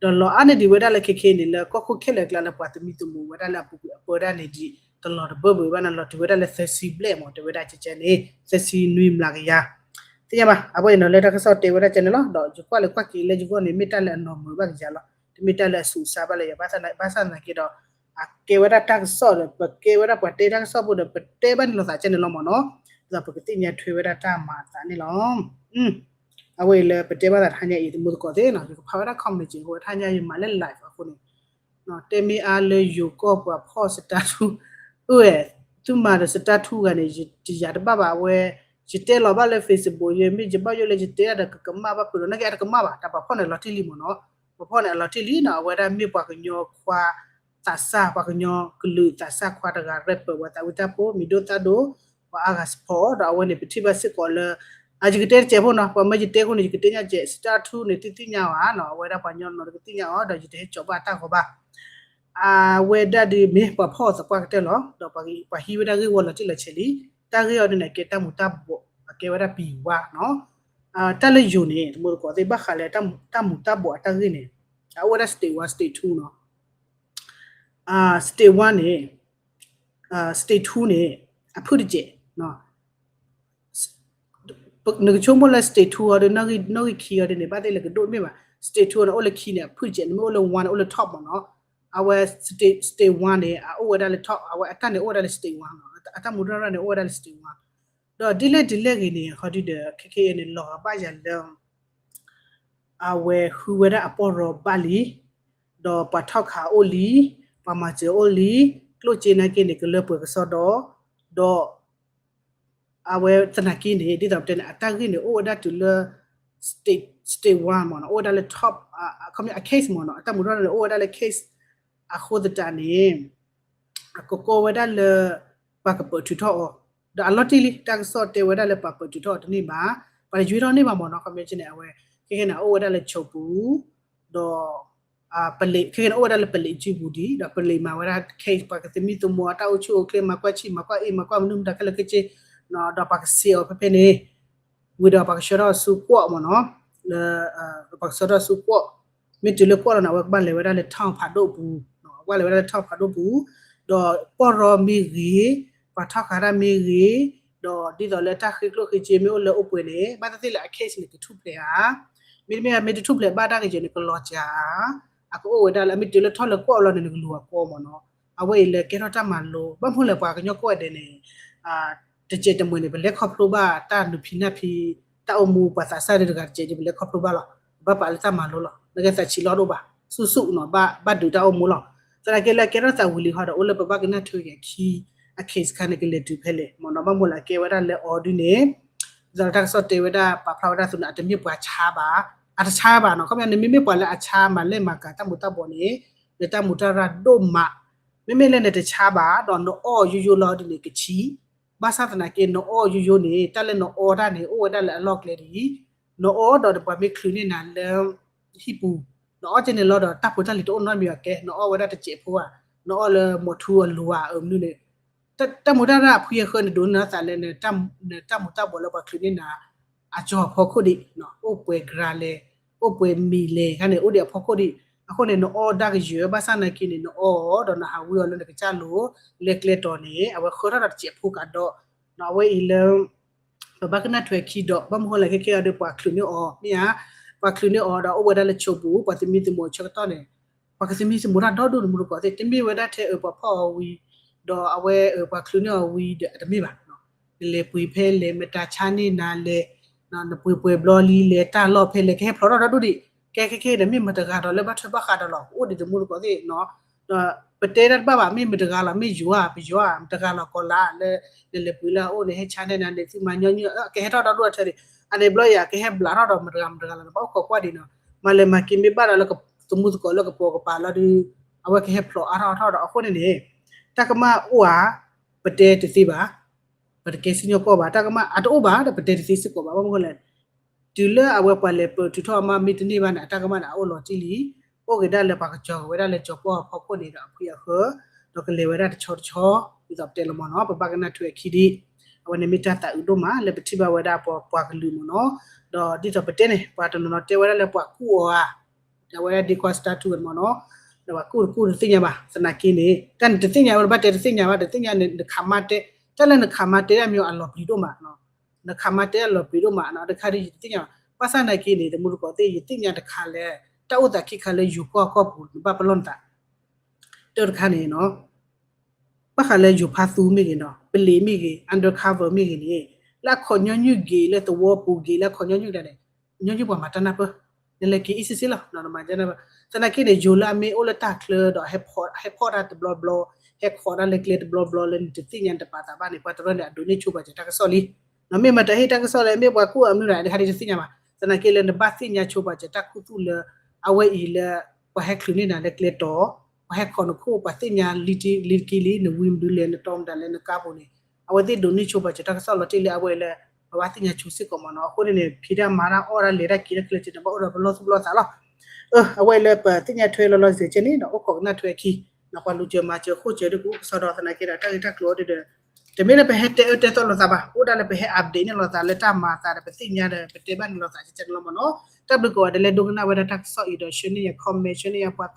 ဒံး, ဒီးလီၤအါန့ၢ်ဒံးဝဲဒၣ်လၢခဲခဲအံၤန့ၣ် လၢကီၢ်ခိၣ်ခဲလၢာ်အကျါလၢပှၤသမံသမိးဝဲဒၣ်လၢအပူၤကွံာ်အပၢတၢ်န့ၣ်ဒံး တလီၤတဘၢဘၢဘၣ်န့ၣ် လီၤတုၤဝဲဒၣ်လၢသၢဆံဘျဲၣ်မ့ၢ် တဲဝဲဒၣ်ကဲကဲန့ၣ် သၢဆံနွံမျးကယၤ သ့ၣ်ညါဘၣ် အဝဲအံၤနီၤ လၢတၢ်ကစီၣ်တဲဝဲဒၣ်ကဲန့ၣ်လီၤ. ဒီးယကွၢ်လၢကွၢ်က့ၤလၢယဂီၢ်န့ၣ် မ့ၢ်တၢ်လၢအနီၢ်မုာ်ဘၣ်ကယၤလီၤ, တမ့ၢ်တၢ်လၢအဆူးစါဘၣ်လၢယၤ ဘၣ်ဆၣ်သနာ်က့ဒီး အကဲဝဲဒၣ်တၢ်ကစီၣ်ဒီး ပကဲဝဲဒၣ်ပှၤတဲတၢ်ကစီၣ်ဖိဒီး ပတဲဘၣ်န့ၣ်လိာ်သးကဲန့ၣ်လီၤမ့ၢ်နီၤ, ဒီးပကသ့ၣ်ညါထွဲဝဲဒၣ်တၢ်မၤအသးန့ၣ်လီၤ. အဝဲအံၤလၢပတဲဘၣ်သးတဟါညါအံၤ တမူသကိးသ့ၣ်နီၤ ယကဖးဝဲဒၣ် comment က့ၤ အဃိတဟါညါယမၤလၢ live အဃိန့ၣ် တဲမ့ၢ်အါလၢယိၤကီၢ်ပှၤဖီၣ် status အိၣ်ဝဲ, သုမၤဒီး status ဂၤန့ၣ် ယတယၤတဘၣ်ဘၣ် အဝဲ ယတဲလီၤဘၣ်လၢ Facebook ယ မ့ၢ်ယဘၣ်ယိၣ်လၢယတဲဒၣ်ဒီးကကမၣ်ဘၣ်ဖုးဒီး နာ်က့အတကမၣ်ဘၣ် တၢ်ပှၤဖီၣ်န့ၣ်အလီၤတံၢ်လံမ့ၢ်နီၤ, ပှၤဖီၣ်န့ၣ်အလီၤတံၢ်လံနီၤ အဝဲဒၣ်မ့ၢ်ပှၤကညီခွါသးစၢ် ပှၤကညီကလုာ်သးစၢ်ခွါတဂၤ rapper ဝဲသးဝံၣ်တၢ်ဖိ မံၤဒိၣ်သၣ်ဒိၣ် ပှၤအါဂၤ support ဒီးအဝဲန့ၣ် ပထံၣ်ဘၣ်စ့ၢ်ကီးလၢ အယကတဲတစဲးဖိနီၤ ပှၤမၢယတဲအဃိန့ၣ် ယကတဲညါစဲး status န့ၣ် သုသ့ၣ်ညါအီၤနီၤ အဝဲဒၣ်ပှၤကညီနီၤ တကသ့ၣ်ညါအီၤ ဒီးယတဟဲကၠီၤဘၣ်တၢ်ဂီၤဘၣ် အဝဲဒၣ်ဒုးမ့ၢ်ပှၤဖီၣ်အီၤသပှၢ်ကတၢၢ်လီၤ ဒီးပှၤဟံးဝဲဒၣ်ဂ့ၢ်ဝီလီၤတံၢ်လီၤဆဲးလံ, တၢ်ဂ့ၢ်အီၤဒုးန့ၣ် ကဲတၢ်မူၤတၢ်ဘှီး အကဲဝဲဒၣ်ပံၤဝါနီၤ, တၢ်လၢယိၤန့ၣ် တမူသကိးသ့ၣ် ဘၣ်ဃးလၢတၢ်မူၤတၢ်ဘှီးအတၢ်ဂ့ၢ်န့ၣ် အအိၣ်ဝဲဒၣ် state one state two နီၤ, state one န့ၣ် state two န့ၣ် အဖုၣ်တစဲး နကဆိကမိၣ်လၢ state two အီၤဒီး နီၣ်ဂံၢ်ခံအီၤဒ်န့ၣ် ဘၣ်သ့ၣ်လဲၣ်ကဒိၣ်တမ့ၢ်ဘၣ်, state two န့ၣ် အိၣ်လၢခံန့ၣ် အဖုၣ်တစဲး နမ့ၢ်အိၣ်လၢ one န့ၣ် အိၣ်လၢ top မ့ၢ်နီၤ, အဝဲ state one န့ၣ် အအိၣ်ဝဲဒၣ်လၢ top အဝဲအတၢ်န့ၣ်အိၣ်ဝဲဒၣ်လၢ state one နီၤ, အတၢ်မူၤတၢ်ဘှီးန့ၣ် အိၣ်ဝဲဒၣ်လၢ state one, ဒီးဒ်လဲၣ်ဒ်လဲၣ်ဂ့ၤန့ၣ် ခီဒုဒီး ခဲခဲအံၤန့ၣ် လီၤဂာ်ဘၣ်ယၤလၢ အဝဲဃုဝဲဒၣ်အပီၢ်ရီဘၣ်လံ, ဒီးပှၤထီၣ်ခးအိၣ်လံ, ပှၤမၤစၢၤအိၣ်လံ, ကျိၣ်စ့နာ်က့န့ၣ် ကလၢပှဲၤကစီဒီ, ဒီး အဝဲသနာ်က့န့ၣ် ဒ်သိးပတဲန့ၣ် အတၢ်ဂ့ၢ်န့ၣ် အိၣ်ဝဲဒၣ်တုၤလၢ state state one မ့ၢ်နီၤ, အိၣ်ဝဲဒၣ်လၢ top အခီပညီ အ case မ့ၢ်နီၤ, အတၢ်မူၤတၢ်ဘှီးန့ၣ် အိၣ်ဝဲဒၣ်လၢ case အဃိသတးန့ၣ် အကကီဝဲဒၣ်လၢ ပှၤကပၢၤထုးထီၣ်အီၤ, ဒီးအလီၤတံၢ်လံ တၢ်ကစီၣ်တဲဝဲဒၣ်လၢပှၤပၢၤထုးထီၣ်အီၤတန့ၢ်ဘၣ်, ပှၤတယွ့ထီၣ်န့ၢ်ဘၣ်မ့ၢ်နီၤ, ခီပညီန့ၣ် အဝဲ ခဲခဲန့ၣ် အအိၣ်ဝဲဒၣ်လၢဆိးပူၤ, ဒီး ပလံး ခဲခဲန့ၣ် အိၣ်ဝဲဒၣ်လၢပလံးစုပူၤဒံး ဒီးပလံးမၤဝဲဒၣ် case ပှၤကသမံသမိးအတၢ်အိၣ်ဆူၣ်အိၣ်ချ့ မၤကွၢ်ဆံၣ် မၤကွၢ်အ့ၣ် မၤကွၢ်မနုၤမတၤခဲလၢာ်ခဲဆ့, ဒီးပှၤကစံးအီၤဖဲဖဲန့ၣ် ဝံၤဒီးပှၤကဆှၢထီၣ်ဆူကွီၢ်မ့ၢ်နီၤ, လၢ ပှၤကဆှၢထီၣ်ဆူကွီၢ်, မ့ၢ်တုၤလၢကွီၢ်လီၤန့ၣ် အဝဲကဘၣ်လဲၤဝဲဒၣ်လၢ ထောင် ဖးဒိၣ်ပူၤ, ကဘၣ်လဲၤဝဲဒၣ်လၢ ထောင် ဖးဒိၣ်ပူၤ, ဒီးပီၢ်ရီမ့ၢ်ဂ့ၤ, ပှၤထီၣ်ခးတၢ်မ့ၢ်ဂ့ၤ, ဒီးဒ်သိးလၢတၢ်ဃ့ကျိၣ်ဃ့စ့မ့ၢ်အိၣ်လၢအိၣ်ပှဲၤန့ၣ် ဘၣ်သ့ၣ်သ့ၣ်လၢအ case န့ၣ် ကထူၣ်ဖျဲးဧါ, မ့တမ့ၢ် မ့ၢ်တထူၣ်ဖျဲးဘၣ်တၢ်ကယဲၢ်န့ၣ် ကလီၤစှၤဧါ, အကအိၣ်ဝဲဒၣ်လၢ မ့ၢ်တုၤလၢထီၣ်လၢကွီၢ်လီၤန့ၣ် နကလူၤအကီမ့ၢ်နီၤ, အဝဲအံၤလၢကဲထီၣ်တၢ်မၤလိ ဘၣ်မနုၤလဲၣ် ပှၤကညီကိးဂၤဒဲးန့ၣ် တစဲးတမှဲၤန့ၣ် ပလဲၤခီဖျိဘၣ်တၢ်နုာ်ဖံးနၢ်ဖံး တၢ်အိၣ်မူပှၤသးစၢ်တဂၤတစဲးဒီး ပလဲၤခီဖျိဘၣ်လီၤ, ပဘၣ်ပာ်လၢတၢ်မၤလိလီၤ, နကသးဆံးလီၤဒိၣ်ဘၣ် ဆူၣ်ဆူၣ်နီၤ ဘၣ်ဒုးတၢ်အိၣ်မူလီၤ, သနာ်က့လၢကဲထီၣ်သးဝံၤလံဟီဒီး အိၣ်လၢပဘၣ်ကနၣ်ထွဲက့ၤအခံ အ case ခါန့ၣ် ကလဲၤတုၤဖဲလဲၣ်မ့ၢ်နီၤ, ဘၣ်မနုၤလဲၣ် အကဲဝဲဒၣ်လၢအီၤဒုန့ၣ် ဒ်သိးတၢ်ကစီၣ်တဲဝဲဒၣ် ပာ်ဖျါဝဲဒၣ်သုန့ၣ် အတမ့ၢ်ပှၤဆါဘၣ်, အတဆါဘၣ်နီၤ, ခီပညီန့ၣ် မ့မ့ၢ်ပှၤလၢအဆါမၤလဲၢ်မၤကၤတၢ်မူၤတၢ်ဘှီးန့ၣ် နတၢ်မူၤတၢ်ရၢ်ဒိၣ်မး, မ့မ့ၢ်လၢနတဆါဘၣ် ဒီးနအီၣ်ယိယိလီၤဒ်န့ၣ်ကဆံး, ဘၣ်ဆၣ်သနာ်က့ နအီၣ်ယိယိန့ၣ် တၢ်လၢနအီတၢ်န့ၣ် အိၣ်ဝဲဒၣ်လၢအလီၢ်ကျဲဒ်အံၤ, နအီဒီးပှၤမ့ၢ်ချုးန့ၢ်နၤလၢ ဟံၣ်ပူၤ, နအီၣ်ကဲန့ၣ်လီၤဒီး တၢ်ဖိတၢ်လံၤတအိၣ်နီတမံၤအကဲ နအီၣ်ဝဲဒၣ်တစဲးဖိဧါ, နအီၣ်လၢမိၢ်ထူအလိၤဧါ အမနုၤန့ၣ် တၢ်မူၤတၢ်ရၢ်အဖှံအဃၢန့ၣ် ဒိးန့ၢ်သးလၢ နတၢ်မူၤတၢ်ဘှီးလၢပှၤချုးန့ၢ်နၤ အကၠီၤအဖီခိၣ်ဒံး, အိၣ်ပှဲၤ gram လဲၣ်, အိၣ်ပှဲၤမံၤလဲၣ် ခါန့ၣ် အိၣ်ဒံးအဖီခိၣ်ဒံး, အဃိန့ၣ် နအီဒၣ်ကယၢၤ ဘၣ်ဆၣ်နာ်က့န့ၣ် နအီအီၤဒီးနဟးဝံအီၤလၢနကစၢ်လိၤ လဲၤကျဲတီၤန့ၣ် အဝဲဃၢထီၣ်ဒီးတစဲးဖိကးဒီး, အဝဲအံၤလၢ ပဘၣ်ကနၣ်ထွဲခံဒီး ဘၣ်မနုၤဃိလဲၣ် ခဲကဲအီၤဒီး ပှၤချုးန့ၢ်အီၤ မ့ၢ်ဧါ, ပှၤချုးန့ၢ်အီၤဒီး အိၣ်ဝဲဒၣ်လၢဆိးပူၤ ပှၤသမံသမိးဆၢကတီၢ်န့ၣ် ပှၤကသမံသမိးတၢ်ဒီဒူၣ်တမူတကိးသ့ၣ် တမ့ၢ်ဝဲဒၣ်ထဲအပှၤဖီၣ်အီၤဝံၤ ဒီးအဝဲပှၤချုးန့ၢ်အီၤဝံၤဒီး တမ့ၢ်ဘၣ်, နလဲၤပှ့ၤဖဲလဲၣ် မတၤဆါန့ၢ်နၤလဲၣ်, နပှ့ၤပှဲၤဘျီလံလဲၣ် တၢ်လီၢ်ဖဲလဲၣ် ကဟဲဖျိးထီၣ်ဒီဒူၣ်ဒံး, ကဲခဲခဲဒီး မ့ၢ်မတၤတဂၤဒီးလၢဘၣ်ထွဲဘၣ်ဃးဒီးလီၤ အိၣ်ဒံးတမူတကိးသ့ၣ်နီၤ, ဒီး ပတဲတၢ်တဘၣ်ဘၣ် မ့ၢ်မတဂၤလီၤ မ့ၢ်ယွၤ ပယွၤ မတဂၤလီၤ ကီၤလၤလၢ နလဲၤပှ့ၤလၢအအိၣ်န့ၣ် ဟဲဆါန့ၢ်နၤ နသုမၤညီနုၢ် ကဟဲထီၣ်ဒီဒိၣ်အထၢန့ၣ် အန့ၣ်ဘျီယၤ ကဟဲဘျးထီၣ်ဒီးမတဂၤမတဂၤလီၤ နဘၣ်အိၣ်ခိးကွၢ်ဒံးနီၤ မၤလဲၤမၤက့ၤမ့ၢ်ဘၣ်ဒီးလၢသမူသကိးလၢကပိာ်ကပၤလီၤဒီး အဝဲကဟဲဖျိးအါထီၣ်အါထီၣ်ဒီး အဃိန့ၣ်န့ၣ် တၢ်ကမၣ်အိၣ်ဧါ ပတဲတသ့ဘၣ် ပတကဲစံၣ်ညီၣ်ကွီၢ်ဘၣ် တၢ်ကမၣ်အတအိၣ်ဘၣ်ဒီးပတဲတသ့စ့ၢ်ကီးဘၣ် ဘၣ်မနုၤလဲၣ် တုၤလၢအဝဲပှၤလဲၤပတုာ်ထီၣ်အမါမ့ၢ်တန့ၢ်ဘၣ်န့ၣ် အတၢ်ကမၣ်န့ၣ် အအိၣ်လီၤတံၢ်လံ, အိၣ်က့ၤဒၣ်လၢပှၤကစၢ်ကဝဲဒၣ်လၢကၠီၤပီၢ်အဖီခိၣ်န့ၣ်ဒီးအဖှံအဃၢၤ, ဒီးကလဲၤဝဲဒၣ်တဆီတဆီ, ဒ်သိးပတဲလီၤမ့ၢ်နီၤ, ပဘၣ်ကနၣ်ထွဲအခံဒံး, အဝဲန့ၣ်မ့ၢ်တၢ်သးအုးဒိၣ်မး လၢပထံၣ်ဘၣ်ဝဲဒၣ်ပှၤပှၤကလုာ်မ့ၢ်နီၤ, ဒီးဒ်သိးပတဲန့ၣ် ပှၤတနီၤနီၤတဲဝဲဒၣ်လၢပှၤကူၣ်အီၤဧါ, ဒီးအဝဲဒၣ်ဒ့ကွၢ်စတၢ်ထူဝဲမ့ၢ်နီၤ, ဒီးပှၤကူၣ်တကူၣ်တသ့ၣ်ညါဘၣ်, သနာ်က့န့ၣ် တၢ်န့ၣ်တသ့ၣ်ညါဝဲ နဘၣ်တဲတသ့ၣ်ညါဘၣ် တသ့ၣ်ညါန့ၣ် နခးမါတဲ, တၢ်လၢနခးမါတဲဒၣ်မ့ၢ်အလီၤပျံၤဒိၣ်မး နခးမါတဲအလီၤပျံၤဒိၣ်မးနီၤ, တခါဒ်ယတသ့ၣ်ညါဘၣ်, ဘၣ်ဆၣ်သနာ်က့န့ၣ် တမူတကိးသ့ၣ် ယသ့ၣ်ညါတခါလၢ တၢ်အိၣ်သးခံခါလၢယိၤကီၢ်ကီၢ်ပူၤ နဘၣ်ပလီၢ်နသး, တၢ်တခါန့ၣ်နီၤ, ဘၣ်ဃးလၢယိၤဖးသူမ့ၢ်ဂ့ၤနီၤ, ပလံၤမ့ၢ်ဂ့ၤ undercover မ့ၢ်ဂ့ၤန့ၣ်, လၢအခီၣ်ညီနုၢ်ဂ့ၤ လၢသဝီပူၤဂ့ၤ လၢအခီၣ်ညီနုၢ်ဒၣ်န့ၣ်, ညီနုၢ်ပှၤမၤတၢ်နၢ်ပၢၢ်, နလဲၤက့ၤအံၣ်စ့ၢ်စ့ၢ်လီၤ, နမၤတၢ်နၢ်ပၢၢ်, သနာ်က့န့ၣ် ယိၤလၢအမ့ၢ်အိၣ်လၢတၢ်ချၢဒီး ဟဲဖီၣ်တၢ်တဘျီဘျီ, ဟဲခိးတၢ်လၢကျဲတဘျီဘျီလၢနတသ့ၣ်ညါနတပာ်သးဘၣ်န့ၣ် ပှၤတရၢန့ၣ် အဒိးန့ၢ်ဆိပာ်စၢၤတၢ်ကစီၣ်လံ, မ့ၢ်မတၤဟ့ၣ်တၢ်ကစီၣ်လဲၣ် မ့ၢ်ပှၤကူၣ်အမနုၤလဲၣ် တခါဒ်တသ့ၣ်ညါဘၣ်, သနာ်က့လၢနဘၣ်သ့ၣ်ညါဆိပာ်စၢၤတၢ်ခူသူၣ်လၢ အဝဲအံၤလၢ ပှၤဟဲချုးန့ၢ်နၤလၢကျဲတီၤ, ပှၤဟဲခိးနခိၣ် ပှၤသ့ၣ်ညါလံတက့ၢ်လံ နဝံမနုၤလဲၣ် နတီမတၤလဲၣ် နကါပူၤန့ၣ်, အဝဲသ့ၣ်ဒိးန့ၢ်ဆိပာ်စၢၤတၢ်ကစီၣ်လီၤတံၢ်လၢအဝဲလၢ ပဘၣ်သ့ၣ်ညါဆိစ့ၢ်ကီးမ့ၢ်နီၤ, အဃိန့ၣ်န့ၣ် ဖံးတၢ်မၤတၢ်အီၣ်တၢ်လဲၤတၢ်က့ၤတၢ်ကျဲ တဘၣ်အိၣ်ဒီးပလီၢ်သူၣ်ပလီၢ်သးလီၤ, အဝဲလၢပသ့ၣ်ညါထွဲလီၤလီၤဆဲးဆဲးန့ၣ် အိၣ်ခိးကနၣ်ထွဲအခံ, ပှၤလူၤစၢၤမၤစၢၤဃိစၢၤဒ်ကအိၣ်ကစီဒီးသနာ်က့ဒီး တၢ်ဂ့ၢ်တၢ်ကျိၤအီၤဒ်ဒီး တမ့ၢ်လၢပဟဲတဲအၢတဲသီလိာ်သးဘၣ်, အိၣ်ဒၣ်လၢပဟဲ update န့ၢ်လိာ်သးလၢတၢ်မၤအသးဒီး ပသ့ၣ်ညါဒီး ပတဲဘၣ်န့ၣ်လိာ်သးကကဲန့ၣ်လီၤမ့ၢ်နီၤ, တၢ်ဘျုးကိးဂၤဒဲးလၢဒိကနၣ်ဝဲဒၣ်တၢ်ကစီၣ်အံၤဒီး ဆှၢန့ၢ်ယၤ comment ဆှၢန့ၢ်ယၤပှၤ